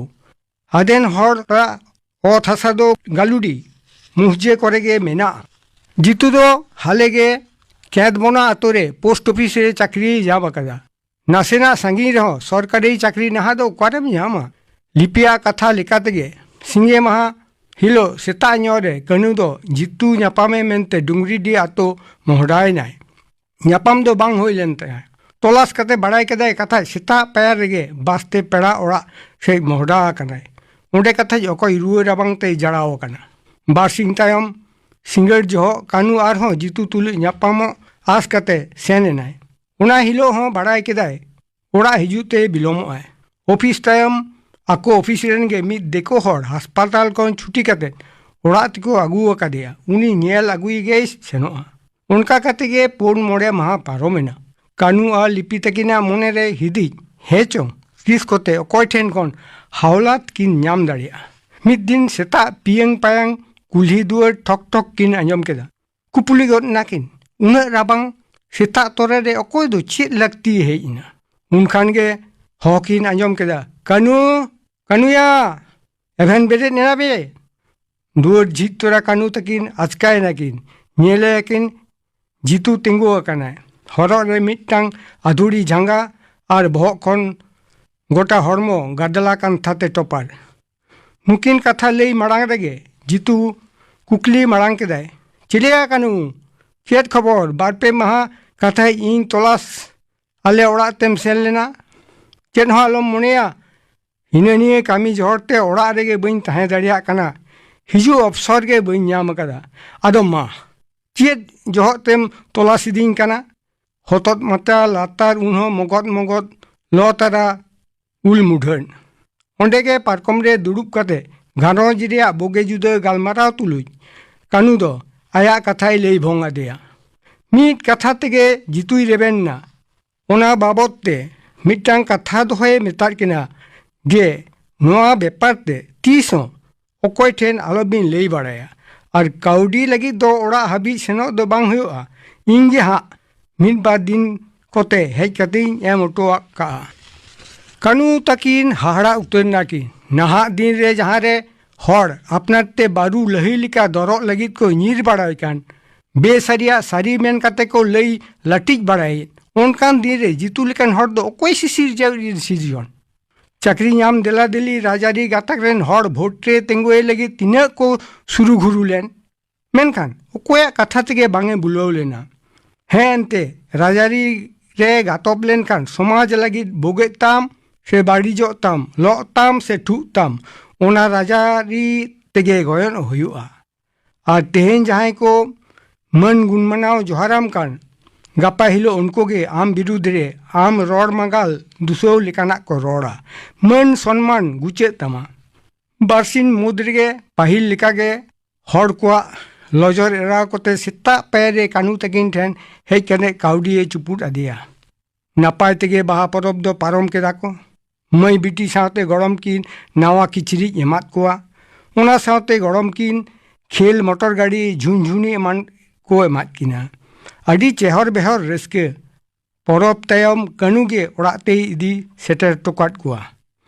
ᱟᱫᱮᱱ ᱦᱚᱲ ᱠᱚᱣᱟᱜ ᱚᱛ ᱦᱟᱥᱟ ᱫᱚ ᱜᱟᱹᱞᱩᱰᱤ ᱢᱩᱦᱡᱟᱹ ᱠᱚᱨᱮ ᱜᱮ ᱢᱮᱱᱟᱜᱼᱟ᱾ ᱡᱤᱛᱩ ᱫᱚ ᱦᱟᱞᱮ ᱜᱮ ᱠᱮᱸᱫᱽᱵᱚᱱᱟ ᱟᱛᱳ ᱨᱮ ᱯᱳᱥᱴ ᱚᱯᱷᱤᱥ ᱨᱮ ᱪᱟᱹᱠᱨᱤᱭ ᱧᱟᱢ ᱟᱠᱟᱫᱟ᱾ ᱱᱟᱥᱮᱱᱟᱜ ᱥᱟᱺᱜᱤᱧ ᱨᱮᱦᱚᱸ ᱥᱚᱨᱠᱟᱨᱤ ᱪᱟᱹᱠᱨᱤ ᱱᱟᱦᱟᱜ ᱫᱚ ᱚᱠᱟᱨᱮᱢ ᱧᱟᱢᱟ? ᱞᱤᱯᱤᱭᱟᱜ ᱠᱟᱛᱷᱟ ᱞᱮᱠᱟ ᱛᱮᱜᱮ ᱥᱤᱸᱜᱮ ᱢᱟᱦᱟ ᱦᱤᱞᱳᱜ ᱥᱮᱛᱟᱜ ᱧᱚᱜ ᱨᱮ ᱠᱟᱹᱱᱩ ᱫᱚ ᱡᱤᱛᱩ ᱧᱟᱯᱟᱢᱮ ᱢᱮᱱᱛᱮ ᱰᱩᱝᱨᱤᱰᱤ ᱟᱛᱳ ᱢᱚᱦᱰᱟᱭᱮᱱᱟᱭ᱾ ᱧᱟᱯᱟᱢ ᱫᱚ ᱵᱟᱝ ᱦᱩᱭ ᱞᱮᱱ ᱛᱟᱭᱟ᱾ ᱛᱚᱞᱟᱥ ᱠᱟᱛᱮ ᱵᱟᱲᱟᱭ ᱠᱮᱫᱟᱭ ᱠᱟᱛᱷᱟᱡ ᱥᱮᱛᱟᱜ ᱯᱟᱭᱟᱨ ᱨᱮᱜᱮ ᱵᱟᱥ ᱛᱮ ᱯᱮᱲᱟ ᱚᱲᱟᱜ ᱥᱮᱫ ᱢᱚᱦᱰᱟ ᱟᱠᱟᱱᱟᱭ᱾ ᱚᱸᱰᱮ ᱠᱟᱛᱷᱟᱡ ᱚᱠᱚᱭ ᱨᱩᱣᱟᱹ ᱨᱟᱵᱟᱝ ᱛᱮᱭ ᱡᱟᱲᱟᱣ ᱟᱠᱟᱱᱟ᱾ ᱵᱟᱨᱥᱤᱧ ᱛᱟᱭᱚᱢ ᱥᱤᱸᱜᱟᱹᱲ ᱡᱚᱦᱚᱜ ᱠᱟᱹᱱᱩ ᱟᱨᱦᱚᱸ ᱡᱤᱛᱩ ᱛᱩᱞᱩᱡ ᱧᱟᱯᱟᱢᱚᱜ ᱟᱥ ᱠᱟᱛᱮ ᱥᱮᱱ ᱮᱱᱟᱭ᱾ ᱚᱱᱟ ᱦᱤᱞᱳᱜ ᱦᱚᱸ ᱵᱟᱲᱟᱭ ᱠᱮᱫᱟᱭ ᱚᱲᱟᱜ ᱦᱤᱡᱩᱜ ᱛᱮ ᱵᱤᱞᱚᱢᱚᱜ ᱟᱭ᱾ ᱚᱯᱷᱤᱥ ᱛᱟᱭᱚᱢ ᱟᱠᱚ ᱚᱯᱷᱤᱥ ᱨᱮᱱ ᱜᱮ ᱢᱤᱫ ᱫᱤᱠᱩ ᱦᱚᱲ ᱦᱟᱥᱯᱟᱛᱟᱞ ᱠᱷᱚᱱ ᱪᱷᱩᱴᱤ ᱠᱟᱛᱮ ᱚᱲᱟᱜ ᱛᱮᱠᱚ ᱟᱹᱜᱩ ᱟᱠᱟᱫᱮᱭᱟ᱾ ᱩᱱᱤ ᱧᱮᱞ ᱟᱹᱜᱩᱭᱮ ᱜᱮᱭ ᱥᱮᱱᱚᱜᱼᱟ᱾ ᱚᱱᱠᱟ ᱠᱟᱛᱮ ᱜᱮ ᱯᱩᱱ ᱢᱚᱬᱮ ᱢᱟᱦᱟ ᱯᱟᱨᱚᱢᱮᱱᱟ᱾ ᱠᱟᱹᱱᱩ ᱟᱨ ᱞᱤᱯᱤ ᱛᱟᱹᱠᱤᱱᱟᱜ ᱢᱚᱱᱮ ᱨᱮ ᱦᱤᱫᱤᱡ ᱦᱮᱸ ᱪᱚᱝ ᱛᱤᱥ ᱠᱚᱛᱮ ᱚᱠᱚᱭ ᱴᱷᱮᱱ ᱠᱷᱚᱱ ᱦᱟᱣᱞᱟᱛ ᱠᱤᱱ ᱧᱟᱢ ᱫᱟᱲᱮᱭᱟᱜᱼᱟ᱾ ᱢᱤᱫ ᱫᱤᱱ ᱥᱮᱛᱟᱜ ᱯᱤᱭᱟᱹᱝ ᱯᱟᱭᱟᱝ ᱠᱩᱞᱦᱤ ᱫᱩᱣᱟᱹᱨ ᱴᱷᱚᱠ ᱴᱷᱚᱠ ᱠᱤᱱ ᱟᱸᱡᱚᱢ ᱠᱮᱫᱟ᱾ ᱠᱩᱯᱩᱞᱤ ᱜᱚᱫ ᱱᱟᱠᱤᱱ, "ᱩᱱᱟᱹᱜ ᱨᱟᱵᱟᱝ ᱥᱮᱛᱟᱜ ᱛᱚᱨᱟ ᱨᱮ ᱚᱠᱚᱭ ᱫᱚ ᱪᱮᱫ ᱞᱟᱹᱠᱛᱤ ᱦᱮᱡ ᱮᱱᱟ?" ᱩᱱᱠᱷᱟᱱ ᱜᱮ ᱦᱚᱸ ᱠᱤᱱ ᱟᱸᱡᱚᱢ ᱠᱮᱫᱟ, "ᱠᱟᱹᱱᱩ, ᱠᱟᱹᱱᱩᱭᱟ, ᱮᱵᱷᱮᱱ ᱵᱮᱨᱮᱫ ᱮᱱᱟ ᱵᱮ?" ᱫᱩᱣᱟᱹᱨ ᱡᱷᱤᱡ ᱛᱚᱨᱟ ᱠᱟᱹᱱᱩ ᱛᱟᱹᱠᱤᱱ ᱟᱪᱠᱟᱭᱮᱱᱟ ᱠᱤᱱ᱾ ᱧᱮᱞᱮᱭᱟ ᱠᱤᱱ ᱡᱤᱛᱩ ᱛᱤᱸᱜᱩ ᱟᱠᱟᱱᱟᱭ᱾ ᱦᱚᱨᱚᱜ ᱨᱮ ᱢᱤᱫᱴᱟᱝ ᱟᱫᱷᱩᱲᱤ ᱡᱷᱟᱸᱜᱟ ᱟᱨ ᱵᱚᱦᱚᱜ ᱠᱷᱚᱱ ᱜᱚᱴᱟ ᱦᱚᱲᱢᱚ ᱜᱟᱫᱽᱞᱟ ᱠᱟᱱᱛᱷᱟ ᱛᱮ ᱴᱚᱯᱟᱨ᱾ ᱱᱩᱠᱤᱱ ᱠᱟᱛᱷᱟ ᱞᱟᱹᱭ ᱢᱟᱲᱟᱝ ᱨᱮᱜᱮ ᱡᱤᱛᱩ ᱠᱩᱠᱞᱤ ᱢᱟᱲᱟᱝ ᱠᱮᱫᱟᱭ, "ᱪᱮᱞᱮᱭᱟ ᱠᱟᱹᱱᱩ, ᱪᱮᱫ ᱠᱷᱚᱵᱚᱨ? ᱵᱟᱨ ᱯᱮ ᱢᱟᱦᱟ ᱠᱟᱛᱷᱟᱭ ᱤᱧ ᱛᱚᱞᱟᱥ ᱟᱞᱮ ᱚᱲᱟᱜ ᱛᱮᱢ ᱥᱮᱱ ᱞᱮᱱᱟ? ᱪᱮᱫ ᱦᱚᱸ ᱟᱞᱚᱢ ᱢᱚᱱᱮᱭᱟ, ᱦᱤᱱᱟᱹ ᱱᱤᱭᱟᱹ ᱠᱟᱹᱢᱤ ᱡᱚᱦᱚᱲ ᱛᱮ ᱚᱲᱟᱜ ᱨᱮᱜᱮ ᱵᱟᱹᱧ ᱛᱟᱦᱮᱸ ᱫᱟᱲᱮᱭᱟᱜ ᱠᱟᱱᱟ᱾ ᱦᱤᱡᱩᱜ ᱚᱯᱥᱚᱨ ᱜᱮ ᱵᱟᱹᱧ ᱧᱟᱢ ᱟᱠᱟᱫᱟ᱾ ᱟᱫᱚ ᱢᱟ, ᱪᱮᱫ ᱡᱚᱦᱚᱜ ᱛᱮᱢ ᱛᱚᱞᱟᱥ ᱤᱫᱤᱧ ᱠᱟᱱᱟ?" ᱦᱚᱛᱚᱫ ᱢᱟᱛᱟ ᱞᱟᱛᱟᱨ ᱩᱱᱦᱚᱸ ᱢᱚᱜᱚᱫ ᱢᱚᱜᱚᱫ ᱞᱚ ᱛᱟᱨᱟ ᱩᱞ ᱢᱩᱰᱷᱟᱹᱱ᱾ ᱚᱸᱰᱮ ᱜᱮ ᱯᱟᱨᱠᱚᱢ ᱨᱮ ᱫᱩᱲᱩᱵ ᱠᱟᱛᱮ ᱜᱷᱟᱨᱚᱸᱡᱽ ᱨᱮᱭᱟᱜ ᱵᱩᱜᱤ ᱡᱩᱫᱟᱹ ᱜᱟᱞᱢᱟᱨᱟᱣ ᱛᱩᱞᱩᱡ ᱠᱟᱹᱱᱩ ᱫᱚ ᱟᱭᱟᱜ ᱠᱟᱛᱷᱟᱭ ᱞᱟᱹᱭ ᱵᱷᱚᱝ ᱟᱫᱮᱭᱟ᱾ ᱢᱤᱫ ᱠᱟᱛᱷᱟ ᱛᱮᱜᱮ ᱡᱤᱛᱩᱭ ᱨᱮᱵᱮᱱ ᱮᱱᱟ᱾ ᱚᱱᱟ ᱵᱟᱵᱚᱛ ᱛᱮ ᱢᱤᱫᱴᱟᱝ ᱠᱟᱛᱷᱟ ᱫᱚᱦᱚᱭ ᱢᱮᱛᱟᱫ ᱠᱤᱱᱟ ᱡᱮ ᱱᱚᱣᱟ ᱵᱮᱯᱟᱨ ᱛᱮ ᱛᱤᱥ ᱦᱚᱸ ᱚᱠᱚᱭ ᱴᱷᱮᱱ ᱟᱞᱚᱵᱤᱱ ᱞᱟᱹᱭ ᱵᱟᱲᱟᱭᱟ᱾ ᱟᱨ ᱠᱟᱹᱣᱰᱤ ᱞᱟᱹᱜᱤᱫ ᱫᱚ ᱚᱲᱟᱜ ᱦᱟᱹᱵᱤᱡ ᱥᱮᱱᱚᱜ ᱫᱚ ᱵᱟᱝ ᱦᱩᱭᱩᱜᱼᱟ᱾ ᱤᱧ ᱜᱮ ᱦᱟᱸᱜ ᱢᱤᱫ ᱵᱟᱨ ᱫᱤᱱ ᱠᱚᱛᱮ ᱦᱮᱡ ᱠᱟᱛᱮᱧ ᱮᱢ ᱦᱚᱴᱚ ᱠᱟᱜᱼᱟ᱾ ᱠᱟᱹᱱᱩ ᱛᱟᱹᱠᱤᱱ ᱦᱟᱦᱟᱲᱟ ᱩᱛᱟᱹᱨ ᱱᱟᱠᱤᱱ᱾ ᱱᱟᱦᱟᱜ ᱫᱤᱱ ᱨᱮ ᱡᱟᱦᱟᱸ ᱨᱮ ᱦᱚᱲ ᱟᱯᱱᱟᱨ ᱛᱮ ᱵᱟᱹᱨᱩ ᱞᱟᱹᱦᱤ ᱞᱮᱠᱟ ᱫᱚᱨᱚᱜ ᱞᱟᱹᱜᱤᱫ ᱠᱚ ᱧᱤᱨ ᱵᱟᱲᱟᱭ ᱠᱟᱱ, ᱵᱮᱥᱟᱹᱨᱤᱭᱟᱜ ᱥᱟᱹᱨᱤ ᱢᱮᱱ ᱠᱟᱛᱮ ᱠᱚ ᱞᱟᱹᱭ ᱞᱟᱹᱴᱤᱡ ᱵᱟᱲᱟᱭᱮᱫ, ᱚᱱᱠᱟᱱ ᱫᱤᱱ ᱨᱮ ᱡᱤᱛᱩ ᱞᱮᱠᱟᱱ ᱦᱚᱲ ᱫᱚ ᱚᱠᱚᱭ ᱥᱤᱥᱤᱨ ᱡᱟᱹᱣᱨᱤ ᱥᱤᱨᱡᱚᱱ? ᱪᱟᱹᱠᱨᱤ ᱧᱟᱢ ᱫᱮᱞᱟ ᱫᱮᱞᱤ ᱨᱟᱡᱽᱟᱹᱨᱤ ᱜᱟᱛᱟᱠ ᱨᱮᱱ ᱦᱚᱲ ᱵᱷᱳᱴ ᱨᱮ ᱛᱤᱸᱜᱩᱭ ᱞᱟᱹᱜᱤᱫ ᱛᱤᱱᱟᱹᱜ ᱠᱚ ᱥᱩᱨᱩᱜᱷᱩᱨᱩ ᱞᱮᱱ, ᱢᱮᱱᱠᱷᱟᱱ ᱚᱠᱚᱭᱟᱜ ᱠᱟᱛᱷᱟ ᱛᱮᱜᱮ ᱵᱟᱝ ᱮ ᱵᱩᱞᱟᱹᱣ ᱞᱮᱱᱟ᱾ ᱦᱮᱸ, ᱮᱱᱛᱮ ᱨᱟᱡᱽᱟᱹᱨᱤ ᱨᱮ ᱜᱟᱛᱚᱵ ᱞᱮᱱᱠᱷᱟᱱ ᱥᱚᱢᱟᱡᱽ ᱞᱟᱹᱜᱤᱫ ᱵᱳᱜᱮᱫ ᱛᱟᱢ ᱥᱮ ᱵᱟᱹᱲᱤᱡᱚᱜ ᱛᱟᱢ, ᱞᱚᱜ ᱛᱟᱢ ᱥᱮ ᱴᱷᱩᱜ ᱛᱟᱢ, ᱚᱱᱟ ᱨᱟᱡᱽᱟᱹᱨᱤ ᱛᱮᱜᱮ ᱜᱚᱭᱚᱱᱚᱜ ᱦᱩᱭᱩᱜᱼᱟ᱾ ᱟᱨ ᱛᱮᱦᱮᱧ ᱡᱟᱦᱟᱸᱭ ᱠᱚ ᱢᱟᱹᱱ ᱜᱩᱱᱢᱟᱱᱟᱣ ᱡᱚᱦᱟᱨᱟᱢ ᱠᱟᱱ, ᱜᱟᱯᱟ ᱦᱤᱞᱳᱜ ᱩᱱᱠᱩ ᱜᱮ ᱟᱢ ᱵᱤᱨᱩᱫᱽ ᱨᱮ ᱟᱢ ᱨᱚᱲ ᱢᱟᱸᱜᱟᱞ ᱫᱩᱥᱟᱹᱣ ᱞᱮᱠᱟᱱᱟᱜ ᱠᱚ ᱨᱚᱲᱟ᱾ ᱢᱟᱹᱱ ᱥᱚᱱᱢᱟᱱ ᱜᱩᱪᱟᱹᱜ ᱛᱟᱢᱟ᱾ ᱵᱟᱨᱥᱤᱧ ᱢᱩᱫᱽ ᱨᱮᱜᱮ ᱯᱟᱹᱦᱤᱞ ᱞᱮᱠᱟᱜᱮ ᱦᱚᱲ ᱠᱚᱣᱟᱜ ᱞᱚᱡᱚᱨ ᱮᱨᱟᱣ ᱠᱚᱛᱮ ᱥᱮᱛᱟᱜ ᱯᱟᱭᱟᱨ ᱨᱮ ᱠᱟᱹᱱᱩ ᱛᱟᱹᱠᱤᱱ ᱴᱷᱮᱱ ᱦᱮᱡ ᱠᱟᱛᱮ ᱠᱟᱹᱣᱰᱤᱭᱮ ᱪᱩᱯᱩᱫ ᱟᱫᱮᱭᱟ᱾ ᱱᱟᱯᱟᱭ ᱛᱮᱜᱮ ᱵᱟᱦᱟ ᱯᱚᱨᱚᱵᱽ ᱫᱚ ᱯᱟᱨᱚᱢ ᱠᱮᱫᱟ ᱠᱚ᱾ ᱢᱟᱹᱭ ᱵᱤᱴᱤ ᱥᱟᱶᱛᱮ ᱜᱚᱲᱚᱢ ᱠᱤᱱ ᱱᱟᱣᱟ ᱠᱤᱪᱨᱤᱡ ᱮᱢᱟᱫ ᱠᱚᱣᱟ᱾ ᱚᱱᱟ ᱥᱟᱶᱛᱮ ᱜᱚᱲᱚᱢ ᱠᱤᱱ ᱠᱷᱮᱞ ᱢᱚᱴᱚᱨ ᱜᱟᱹᱰᱤ ᱡᱷᱩᱱᱡᱷᱩᱱᱤ ᱮᱢᱟᱱ ᱠᱚ ᱮᱢᱟᱫ ᱠᱤᱱᱟ᱾ ᱟᱹᱰᱤ ᱪᱮᱦᱚᱨ ᱵᱮᱦᱚᱨ ᱨᱟᱹᱥᱠᱟᱹ᱾ ᱯᱚᱨᱚᱵᱽ ᱛᱟᱭᱚᱢ ᱠᱟᱹᱱᱩ ᱜᱮ ᱚᱲᱟᱜ ᱛᱮᱭ ᱤᱫᱤ ᱥᱮᱴᱮᱨ ᱦᱚᱴᱚ ᱠᱟᱫ ᱠᱚᱣᱟ᱾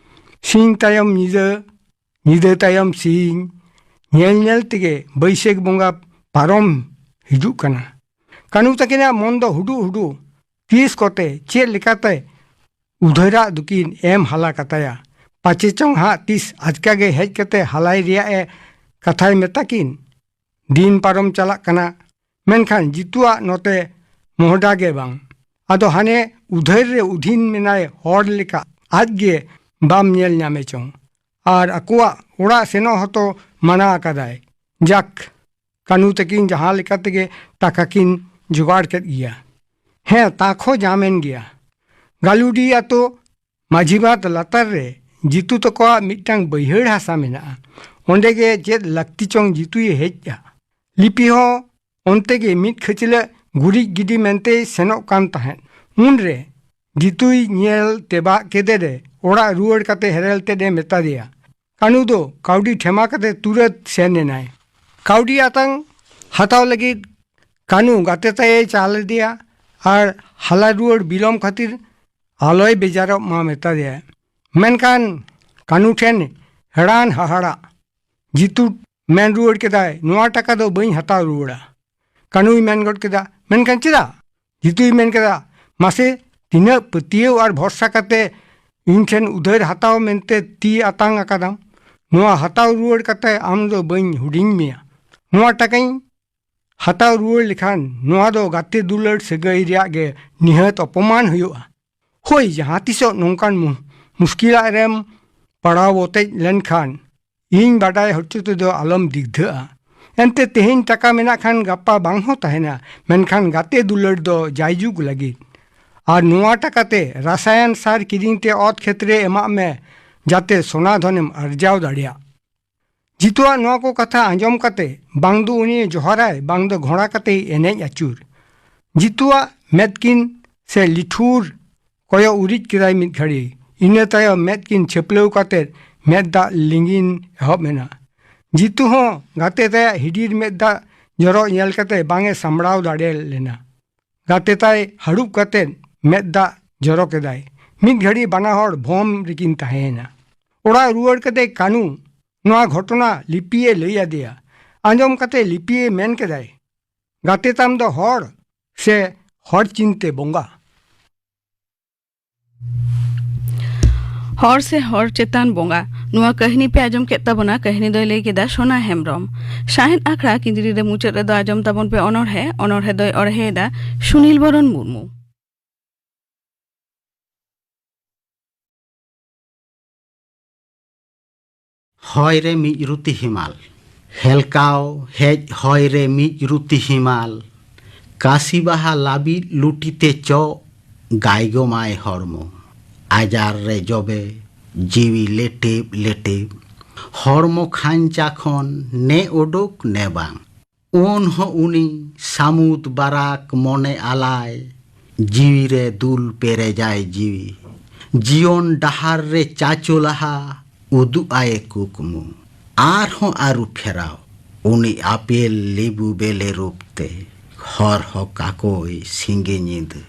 ᱥᱤᱧ ᱛᱟᱭᱚᱢ ᱧᱤᱫᱟᱹ, ᱧᱤᱫᱟᱹ ᱛᱟᱭᱚᱢ ᱥᱤᱧ, ᱧᱮᱞ ᱧᱮᱞ ᱛᱮᱜᱮ ᱵᱟᱹᱭᱥᱟᱹᱠᱷ ᱵᱚᱸᱜᱟ ᱯᱟᱨᱚᱢ ᱦᱤᱡᱩᱜ ᱠᱟᱱᱟ᱾ ᱠᱟᱹᱱᱩ ᱛᱟᱹᱠᱤᱱᱟᱜ ᱢᱚᱱ ᱫᱚ ᱦᱩᱰᱩ ᱦᱩᱰᱩ᱾ ᱛᱤᱥ ᱠᱚᱛᱮ ᱪᱮᱫ ᱞᱮᱠᱟᱛᱮ ᱩᱫᱷᱟᱹᱨᱟᱜ ᱫᱚᱠᱤᱱ ᱮᱢ ᱦᱟᱞᱟ ᱠᱟᱛᱟᱭᱟ? ᱯᱟᱪᱮ ᱪᱚᱝ ᱦᱟᱸᱜ ᱛᱤᱥ ᱟᱪᱠᱟ ᱜᱮ ᱦᱮᱡ ᱠᱟᱛᱮ ᱦᱟᱞᱟᱭ ᱨᱮᱭᱟᱜ ᱮ ᱠᱟᱛᱷᱟᱭ ᱢᱮᱛᱟ ᱠᱤᱱ? ᱫᱤᱱ ᱯᱟᱨᱚᱢ ᱪᱟᱞᱟᱜ ᱠᱟᱱᱟ, ᱢᱮᱱᱠᱷᱟᱱ ᱡᱤᱛᱩᱣᱟᱜ ᱱᱚᱛᱮ ᱢᱚᱦᱰᱟ ᱜᱮ ᱵᱟᱝ᱾ ᱟᱫᱚ ᱦᱟᱱᱮ ᱩᱫᱷᱟᱹᱨ ᱨᱮ ᱩᱫᱷᱤᱱ ᱢᱮᱱᱟᱭ ᱦᱚᱲ ᱞᱮᱠᱟ, ᱟᱡ ᱜᱮ ᱵᱟᱢ ᱧᱮᱞ ᱧᱟᱢᱮ ᱪᱚᱝ᱾ ᱟᱨ ᱟᱠᱚᱣᱟᱜ ᱚᱲᱟᱜ ᱥᱮᱱᱚᱜ ᱦᱚᱸᱛᱚ ᱢᱟᱱᱟ ᱟᱠᱟᱫᱟᱭ᱾ ᱡᱟᱠ, ᱠᱟᱹᱱᱩ ᱛᱟᱹᱠᱤᱱ ᱡᱟᱦᱟᱸ ᱞᱮᱠᱟ ᱛᱮᱜᱮ ᱴᱟᱠᱟ ᱠᱤᱱ ᱡᱚᱜᱟᱲ ᱠᱮᱫ ᱜᱮᱭᱟ᱾ ᱦᱮᱸ, ᱛᱟᱠ ᱦᱚᱸ ᱧᱟᱢᱮᱱ ᱜᱮᱭᱟ᱾ ᱜᱟᱞᱩᱰᱤ ᱟᱛᱳ ᱢᱟᱹᱡᱷᱤ ᱵᱟᱸᱫᱽ ᱞᱟᱛᱟᱨ ᱨᱮ ᱡᱤᱛᱩ ᱛᱟᱠᱚᱣᱟᱜ ᱢᱤᱫᱴᱟᱝ ᱵᱟᱹᱭᱦᱟᱹᱲ ᱦᱟᱥᱟ ᱢᱮᱱᱟᱜᱼᱟ᱾ ᱚᱸᱰᱮ ᱜᱮ ᱪᱮᱫ ᱞᱟᱹᱠᱛᱤ ᱪᱚᱝ ᱡᱤᱛᱩᱭ ᱦᱮᱡᱼᱟ᱾ ᱞᱤᱯᱤ ᱦᱚᱸ ᱚᱱᱛᱮ ᱜᱮ ᱢᱤᱫ ᱠᱷᱟᱹᱪᱞᱟᱹᱜ ᱜᱩᱨᱤᱡ ᱜᱤᱰᱤ ᱢᱮᱱᱛᱮᱭ ᱥᱮᱱᱚᱜ ᱠᱟᱱ ᱛᱟᱦᱮᱸᱫ᱾ ᱩᱱᱨᱮ ᱡᱤᱛᱩᱭ ᱧᱮᱞ ᱛᱮᱵᱟᱜ ᱠᱮᱫᱮ ᱨᱮ ᱚᱲᱟᱜ ᱨᱩᱣᱟᱹᱲ ᱠᱟᱛᱮ ᱦᱮᱨᱮᱞ ᱛᱮᱫ ᱮ ᱢᱮᱛᱟ ᱫᱮᱭᱟ᱾ ᱠᱟᱹᱱᱩ ᱫᱚ ᱠᱟᱹᱣᱰᱤ ᱴᱷᱮᱢᱟ ᱠᱟᱛᱮ ᱛᱩᱨᱟᱹᱛ ᱥᱮᱱ ᱮᱱᱟᱭ᱾ ᱠᱟᱹᱣᱰᱤ ᱟᱛᱟᱝ ᱦᱟᱛᱟᱣ ᱞᱟᱹᱜᱤᱫ ᱠᱟᱹᱱᱩ ᱜᱟᱛᱮ ᱛᱟᱭᱮ ᱪᱟ ᱞᱮᱫᱮᱭᱟ ᱟᱨ ᱦᱟᱞᱟ ᱨᱩᱣᱟᱹᱲ ᱵᱤᱞᱚᱢ ᱠᱷᱟᱹᱛᱤᱨ ᱟᱞᱚᱭ ᱵᱮᱡᱟᱨᱚᱜ ᱢᱟ ᱢᱮᱛᱟ ᱫᱮᱭᱟᱭ᱾ ᱢᱮᱱᱠᱷᱟᱱ ᱠᱟᱹᱱᱩ ᱴᱷᱮᱱ ᱦᱮᱲᱟᱱ ᱦᱟᱦᱟᱲᱟᱜ᱾ ᱡᱤᱛᱩ ᱢᱮᱱ ᱨᱩᱣᱟᱹᱲ ᱠᱮᱫᱟᱭ, "ᱱᱚᱣᱟ ᱴᱟᱠᱟ ᱫᱚ ᱵᱟᱹᱧ ᱦᱟᱛᱟᱣ ᱨᱩᱣᱟᱹᱲᱟ᱾" ᱠᱟᱹᱱᱩᱭ ᱢᱮᱱ ᱜᱚᱫ ᱠᱮᱫᱟ, "ᱢᱮᱱᱠᱷᱟᱱ ᱪᱮᱫᱟᱜ?" ᱡᱤᱛᱩᱭ ᱢᱮᱱ ᱠᱮᱫᱟ, "ᱢᱟᱥᱮ, ᱛᱤᱱᱟᱹᱜ ᱯᱟᱹᱛᱭᱟᱹᱣ ᱟᱨ ᱵᱷᱚᱨᱥᱟ ᱠᱟᱛᱮ ᱤᱧ ᱴᱷᱮᱱ ᱩᱫᱷᱟᱹᱨ ᱦᱟᱛᱟᱣ ᱢᱮᱱᱛᱮ ᱛᱤ ᱟᱛᱟᱝ ᱟᱠᱟᱫᱟᱢ? ᱱᱚᱣᱟ ᱦᱟᱛᱟᱣ ᱨᱩᱣᱟᱹᱲ ᱠᱟᱛᱮ ᱟᱢ ᱫᱚ ᱵᱟᱹᱧ ᱦᱩᱰᱤᱧ ᱢᱮᱭᱟ᱾ ᱱᱚᱣᱟ ᱴᱟᱠᱟᱧ ᱦᱟᱛᱟᱣ ᱨᱩᱣᱟᱹᱲ ᱞᱮᱠᱷᱟᱱ ᱱᱚᱣᱟ ᱫᱚ ᱜᱟᱛᱮ ᱫᱩᱞᱟᱹᱲ ᱥᱟᱹᱜᱟᱹᱭ ᱨᱮᱭᱟᱜ ᱜᱮ ᱱᱤᱦᱟᱹᱛ ᱚᱯᱚᱢᱟᱱ ᱦᱩᱭᱩᱜᱼᱟ᱾ ᱦᱳᱭ, ᱡᱟᱦᱟᱸ ᱛᱤᱥᱚᱜ ᱱᱚᱝᱠᱟᱱ ᱢᱩ-, ᱢᱩᱥᱠᱤᱞᱟᱜ ᱨᱮᱢ ᱯᱟᱲᱟᱣ ᱵᱚᱛᱮᱡ ᱞᱮᱱᱠᱷᱟᱱ ᱤᱧ ᱵᱟᱰᱟᱭ ᱦᱚᱪᱚ ᱛᱮᱫᱚ ᱟᱞᱚᱢ ᱫᱤᱜᱫᱷᱟᱹᱜᱼᱟ᱾ ᱮᱱᱛᱮ ᱛᱮᱦᱮᱧ ᱴᱟᱠᱟ ᱢᱮᱱᱟᱜ ᱠᱷᱟᱱ ᱜᱟᱯᱟ ᱵᱟᱝ ᱦᱚᱸ ᱛᱟᱦᱮᱱᱟ, ᱢᱮᱱᱠᱷᱟᱱ ᱜᱟᱛᱮ ᱫᱩᱞᱟᱹᱲ ᱫᱚ ᱡᱟᱭᱡᱩᱜᱽ ᱞᱟᱹᱜᱤᱫ᱾ ᱟᱨ ᱱᱚᱣᱟ ᱴᱟᱠᱟ ᱛᱮ ᱨᱟᱥᱟᱭᱟᱱ ᱥᱟᱨ ᱠᱤᱨᱤᱧ ᱛᱮ ᱚᱛ ᱠᱷᱮᱛ ᱨᱮ ᱮᱢᱟᱜ ᱢᱮ, ᱡᱟᱛᱮ ᱥᱚᱱᱟ ᱫᱷᱚᱱᱮᱢ ᱟᱨᱡᱟᱣ ᱫᱟᱲᱮᱭᱟᱜ᱾" ᱡᱤᱛᱩᱣᱟᱜ ᱱᱚᱣᱟ ᱠᱚ ᱠᱟᱛᱷᱟ ᱟᱸᱡᱚᱢ ᱠᱟᱛᱮ ᱵᱟᱝ ᱫᱚ ᱩᱱᱤ ᱡᱚᱦᱟᱨᱟᱭ, ᱵᱟᱝ ᱫᱚ ᱜᱷᱚᱲᱟ ᱠᱟᱛᱮᱭ ᱮᱱᱮᱡ ᱟᱹᱪᱩᱨ᱾ ᱡᱤᱛᱩᱣᱟᱜ ᱢᱮᱫ ᱠᱤᱱ ᱥᱮ ᱞᱤᱴᱷᱩᱨ ᱠᱚᱭᱚᱜ ᱩᱨᱤᱡ ᱠᱮᱫᱟᱭ ᱢᱤᱫ ᱜᱷᱟᱹᱲᱤ᱾ ᱤᱱᱟᱹ ᱛᱟᱭᱚᱢ ᱢᱮᱫ ᱠᱤᱱ ᱪᱷᱟᱹᱯᱞᱟᱹᱣ ᱠᱟᱛᱮ ᱢᱮᱫ ᱫᱟᱜ ᱞᱤᱸᱜᱤᱱ ᱮᱦᱚᱵ ᱮᱱᱟ᱾ ᱡᱤᱛᱩ ᱦᱚᱸ ᱜᱟᱛᱮ ᱛᱟᱭᱟᱜ ᱦᱤᱰᱤᱨ ᱢᱮᱫ ᱫᱟᱜ ᱡᱚᱨᱚᱜ ᱧᱮᱞ ᱠᱟᱛᱮ ᱵᱟᱝ ᱮ ᱥᱟᱢᱵᱲᱟᱣ ᱫᱟᱲᱮ ᱞᱮᱱᱟ᱾ ᱜᱟᱛᱮ ᱛᱟᱭ ᱦᱟᱹᱲᱩᱵ ᱠᱟᱛᱮ ᱢᱮᱫ ᱫᱟᱜ ᱡᱚᱨᱚ ᱠᱮᱫᱟᱭ᱾ ᱢᱤᱫ ᱜᱷᱟᱹᱲᱤ ᱵᱟᱱᱟ ᱦᱚᱲ ᱵᱷᱚᱢ ᱨᱮᱠᱤᱱ ᱛᱟᱦᱮᱸᱭᱮᱱᱟ᱾ ᱚᱲᱟᱜ ᱨᱩᱣᱟᱹᱲ ᱠᱟᱛᱮ ᱠᱟᱹᱱᱩ ᱱᱚᱣᱟ ᱜᱷᱚᱴᱚᱱᱟ ᱞᱤᱯᱤᱭᱮ ᱞᱟᱹᱭ ᱟᱫᱮᱭᱟ᱾ ᱟᱸᱡᱚᱢ ᱠᱟᱛᱮ ᱞᱤᱯᱤᱭᱮ ᱢᱮᱱ ᱠᱮᱫᱟᱭ, "ᱜᱟᱛᱮ ᱛᱟᱢ ᱫᱚ ᱦᱚᱲ ᱥᱮ ᱦᱚᱲ ᱪᱤᱱᱛᱮ ᱵᱚᱸᱜᱟ?" ᱦᱚᱲ ᱥᱮ ᱦᱚᱲ ᱪᱮᱛᱟᱱ ᱵᱚᱸᱜᱟ? ᱱᱚᱣᱟ ᱠᱟᱹᱦᱱᱤ ᱯᱮ ᱟᱸᱡᱚᱢ ᱠᱮᱫ ᱛᱟᱵᱚᱱᱟ᱾ ᱠᱟᱹᱦᱱᱤ ᱫᱚᱭ ᱞᱟᱹᱭ ᱠᱮᱫᱟ ᱥᱳᱱᱟ ᱦᱮᱢᱵᱨᱚᱢ᱾ ᱥᱟᱶᱦᱮᱫ ᱟᱠᱷᱲᱟ ᱠᱤᱸᱫᱽᱨᱤ ᱨᱮ ᱢᱩᱪᱟᱹᱫ ᱨᱮᱫᱚ ᱟᱸᱡᱚᱢ ᱛᱟᱵᱚᱱ ᱯᱮ ᱚᱱᱚᱬᱦᱮ᱾ ᱚᱱᱚᱬᱦᱮ ᱫᱚᱭ ᱚᱬᱦᱮᱭᱮᱫᱟ ᱥᱩᱱᱤᱞ ᱵᱚᱨᱚᱱ ᱢᱩᱨᱢᱩ᱾ ᱦᱚᱭ ᱨᱮ ᱢᱤᱫ ᱨᱩᱛᱤ ᱦᱮᱢᱟᱞ᱾ ᱦᱮᱞᱠᱟᱣ ᱦᱮᱡ ᱦᱚᱭ ᱨᱮ ᱢᱤᱫ ᱨᱩᱛᱤ ᱦᱮᱢᱟᱞ᱾ ᱠᱟᱥᱤ ᱵᱟᱦᱟ ᱞᱟᱹᱵᱤᱫ ᱞᱩᱴᱤᱛᱮ ᱪᱚᱜ, ᱜᱟᱭᱜᱚᱢᱟᱭ ᱦᱚᱲᱢᱚ᱾ ᱟᱡᱟᱨ ᱨᱮ ᱡᱚᱵᱮ, ᱡᱤᱣᱤ ᱞᱮᱴᱮᱵ ᱞᱮᱴᱮᱵ᱾ ᱦᱚᱲᱢᱚ ᱠᱷᱟᱧᱪᱟ ᱠᱷᱚᱱ ᱱᱮ ᱚᱰᱚᱠ ᱱᱮ ᱵᱟᱝ᱾ ᱩᱱ ᱦᱚᱸ ᱩᱱᱤ ᱥᱟᱹᱢᱩᱫ ᱵᱟᱨᱟᱠ ᱢᱚᱱᱮ ᱟᱞᱟᱭ, ᱡᱤᱣᱤ ᱨᱮ ᱫᱩᱞ ᱯᱮᱨᱮᱡᱟᱭ ᱡᱤᱣᱤ᱾ ᱡᱤᱭᱚᱱ ᱰᱟᱦᱟᱨ ᱨᱮ ᱪᱟᱪᱳ ᱞᱟᱦᱟ, ᱩᱫᱩᱜ ᱟᱭ ᱠᱩᱠᱢᱩ᱾ ᱟᱨᱦᱚᱸ ᱟᱹᱨᱩ ᱯᱷᱮᱨᱟᱣ, ᱩᱱᱤ ᱟᱯᱮᱞ ᱞᱮᱵᱩ ᱵᱮᱞᱮ ᱨᱩᱯ ᱛᱮ, ᱦᱚᱨ ᱦᱚᱸ ᱠᱟᱠᱚᱭ ᱥᱤᱸᱜᱮ ᱧᱤᱫᱟᱹ᱾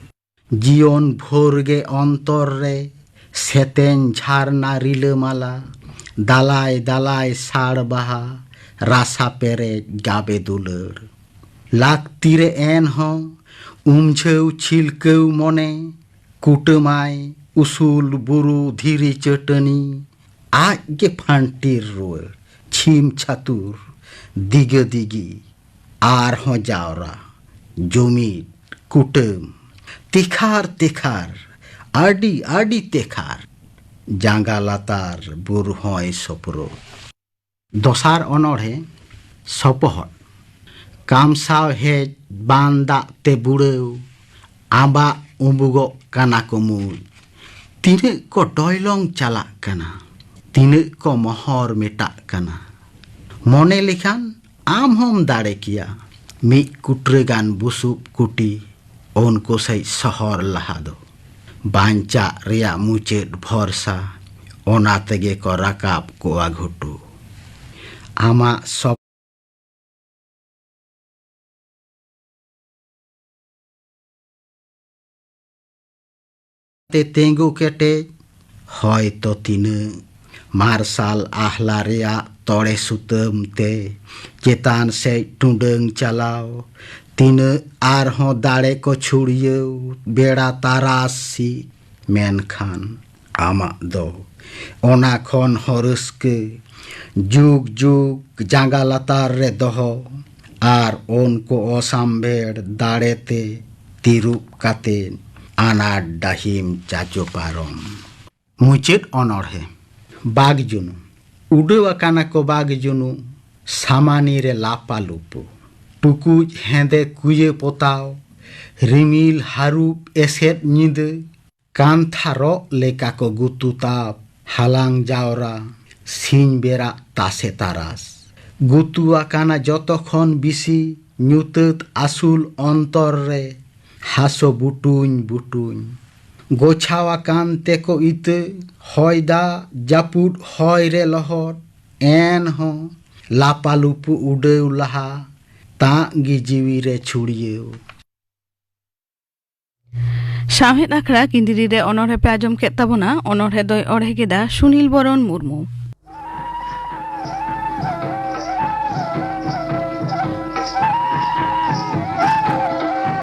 ᱡᱤᱭᱚᱱ ᱵᱷᱳᱨ ᱜᱮ ᱚᱱᱛᱚᱨ ᱨᱮ ᱥᱮᱛᱮᱧ ᱡᱷᱟᱨᱱᱟ ᱨᱤᱞᱟᱹᱢᱟᱞᱟ, ᱫᱟᱞᱟᱭ ᱫᱟᱞᱟᱭ ᱥᱟᱲ ᱵᱟᱦᱟ, ᱨᱟᱥᱟ ᱯᱮᱨᱮᱡ ᱜᱟᱵᱮ ᱫᱩᱞᱟᱹᱲ᱾ ᱞᱟᱹᱠᱛᱤ ᱨᱮ ᱮᱱᱦᱚᱸ ᱩᱢᱡᱷᱟᱹᱣ ᱪᱷᱤᱞᱠᱟᱹᱣ ᱢᱚᱱᱮ, ᱠᱩᱴᱟᱹᱢᱟᱭ ᱩᱥᱩᱞ ᱵᱩᱨᱩ ᱫᱷᱤᱨᱤ ᱪᱟᱹᱴᱟᱹᱱᱤ, ᱟᱡ ᱜᱮ ᱯᱷᱟᱱᱴᱤᱨ ᱨᱩᱣᱟᱹᱲ, ᱪᱷᱤᱢ ᱪᱷᱟᱹᱛᱩᱨ, ᱫᱤᱜᱟᱹ ᱫᱤᱜᱤ, ᱟᱨᱦᱚᱸ ᱡᱟᱣᱨᱟ, ᱡᱩᱢᱤᱫ, ᱠᱩᱴᱟᱹᱢ, ᱛᱮᱠᱷᱟᱨ ᱛᱮᱠᱷᱟᱨ, ᱟᱹᱰᱤ ᱟᱹᱰᱤ ᱛᱮᱠᱷᱟᱨ, ᱡᱟᱸᱜᱟ ᱞᱟᱛᱟᱨ ᱵᱩᱨᱩ ᱦᱚᱸᱭ ᱥᱚᱯᱨᱚ᱾ ᱫᱚᱥᱟᱨ ᱚᱱᱚᱬᱦᱮ, ᱥᱚᱯᱚᱦᱚᱫ᱾ ᱠᱟᱢᱥᱟᱣ ᱦᱮᱡ ᱵᱟᱱ ᱫᱟᱜ ᱛᱮ ᱵᱩᱲᱟᱹᱣ, ᱟᱢᱵᱟᱜ ᱩᱸᱵᱩᱜᱚᱜ ᱠᱟᱱᱟ ᱠᱚ ᱢᱩᱸᱡ᱾ ᱛᱤᱱᱟᱹᱜ ᱠᱚ ᱰᱚᱭᱞᱚᱝ ᱪᱟᱞᱟᱜ ᱠᱟᱱᱟ, ᱛᱤᱱᱟᱹᱜ ᱠᱚ ᱢᱚᱦᱚᱨ ᱢᱮᱴᱟᱜ ᱠᱟᱱᱟ᱾ ᱢᱚᱱᱮ ᱞᱮᱠᱷᱟᱱ ᱟᱢ ᱦᱚᱸᱢ ᱫᱟᱲᱮ ᱠᱮᱭᱟ ᱢᱤᱫ ᱠᱩᱴᱨᱟᱹ ᱜᱟᱱ ᱵᱩᱥᱩᱵ ᱠᱩᱴᱤ ᱩᱱᱠᱩ ᱥᱮᱡ ᱥᱚᱦᱚᱨ ᱞᱟᱦᱟ ᱫᱚ᱾ ᱵᱟᱧᱪᱟᱜ ᱨᱮᱭᱟᱜ ᱢᱩᱪᱟᱹᱫ ᱵᱷᱚᱨᱥᱟ, ᱚᱱᱟ ᱛᱮᱜᱮ ᱠᱚ ᱨᱟᱠᱟᱵ ᱠᱚᱜᱼᱟ ᱜᱷᱩᱴᱩ᱾ ᱟᱢᱟᱜ ᱥᱚᱯ ᱛᱮ ᱛᱤᱸᱜᱩ ᱠᱮᱴᱮᱡ, ᱦᱚᱭᱛᱚ ᱛᱤᱱᱟᱹᱜ ᱢᱟᱨᱥᱟᱞ ᱟᱦᱞᱟ ᱨᱮᱭᱟᱜ ᱛᱚᱲᱮ ᱥᱩᱛᱟᱹᱢ ᱛᱮ ᱪᱮᱛᱟᱱ ᱥᱮᱡ ᱴᱩᱰᱟᱹᱝ ᱪᱟᱞᱟᱣ, ᱛᱤᱱᱟᱹᱜ ᱟᱨᱦᱚᱸ ᱫᱟᱲᱮ ᱠᱚ ᱪᱷᱩᱲᱭᱟᱹᱣ ᱵᱮᱲᱟ ᱛᱟᱨᱟᱥᱤ, ᱢᱮᱱᱠᱷᱟᱱ ᱟᱢᱟᱜ ᱫᱚ ᱚᱱᱟ ᱠᱷᱚᱱ ᱦᱚᱸ ᱨᱟᱹᱥᱠᱟᱹ, ᱡᱩᱜᱽ ᱡᱩᱜᱽ ᱡᱟᱸᱜᱟ ᱞᱟᱛᱟᱨ ᱨᱮ ᱫᱚᱦᱚ, ᱟᱨ ᱩᱱᱠᱩ ᱚᱥᱟᱢᱵᱷᱮᱲ ᱫᱟᱲᱮ ᱛᱮ ᱛᱤᱨᱩᱵ ᱠᱟᱛᱮ ᱟᱱᱟᱴ ᱰᱟᱹᱦᱤᱢ ᱪᱟᱪᱳ ᱯᱟᱨᱚᱢ᱾ ᱢᱩᱪᱟᱹᱫ ᱚᱱᱚᱬᱦᱮ᱾ ᱵᱟᱜᱽ ᱡᱩᱱᱩ᱾ ᱩᱰᱟᱹᱣ ᱟᱠᱟᱱᱟ ᱠᱚ ᱵᱟᱜᱽ ᱡᱩᱱᱩ, ᱥᱟᱢᱟᱱᱤ ᱨᱮ ᱞᱟᱯᱟ ᱞᱩᱯᱩ᱾ ᱴᱩᱠᱩᱡ ᱦᱮᱸᱫᱮ ᱠᱩᱭᱟᱹ ᱯᱚᱛᱟᱣ, ᱨᱤᱢᱤᱞ ᱦᱟᱹᱨᱩᱵ ᱮᱥᱮᱫ ᱧᱤᱫᱟᱹ᱾ ᱠᱟᱱᱛᱷᱟ ᱨᱚᱜ ᱞᱮᱠᱟ ᱠᱚ ᱜᱩᱛᱩ ᱛᱟᱵ, ᱦᱟᱞᱟᱝ ᱡᱟᱣᱨᱟ, ᱥᱤᱧ ᱵᱮᱨᱟᱜ ᱛᱟᱥᱮ ᱛᱟᱨᱟᱥ᱾ ᱜᱩᱛᱩ ᱟᱠᱟᱱᱟ ᱡᱚᱛᱚ ᱠᱷᱚᱱ ᱵᱤᱥᱤ ᱧᱩᱛᱟᱹᱛ ᱟᱹᱥᱩᱞ ᱚᱱᱛᱚᱨ ᱨᱮ ᱦᱟᱥᱚ ᱵᱩᱴᱩᱧ ᱵᱩᱴᱩᱧ᱾ ᱜᱚᱪᱷᱟᱣ ᱟᱠᱟᱱ ᱛᱮᱠᱚ ᱤᱛᱟᱹ, ᱦᱚᱭ ᱫᱟᱜ ᱡᱟᱹᱯᱩᱫ ᱦᱚᱭ ᱨᱮ ᱞᱚᱦᱚᱫ, ᱮᱱᱦᱚᱸ ᱞᱟᱯᱟᱞᱩᱯᱩ ᱩᱰᱟᱹᱣ ᱞᱟᱦᱟ, ᱛᱟᱜ ᱜᱮ ᱡᱤᱣᱤ ᱨᱮ ᱪᱷᱩᱲᱭᱟᱹᱣ᱾ ᱥᱟᱶᱦᱮᱫ ᱟᱠᱷᱲᱟ ᱠᱤᱸᱫᱽᱨᱤ ᱨᱮ ᱚᱱᱚᱬᱦᱮ ᱯᱮ ᱟᱸᱡᱚᱢ ᱠᱮᱫ ᱛᱟᱵᱚᱱᱟ᱾ ᱚᱱᱚᱬᱦᱮ ᱫᱚᱭ ᱚᱬᱦᱮ ᱠᱮᱫᱟ ᱥᱩᱱᱤᱞ ᱵᱚᱨᱚᱱ ᱢᱩᱨᱢᱩ᱾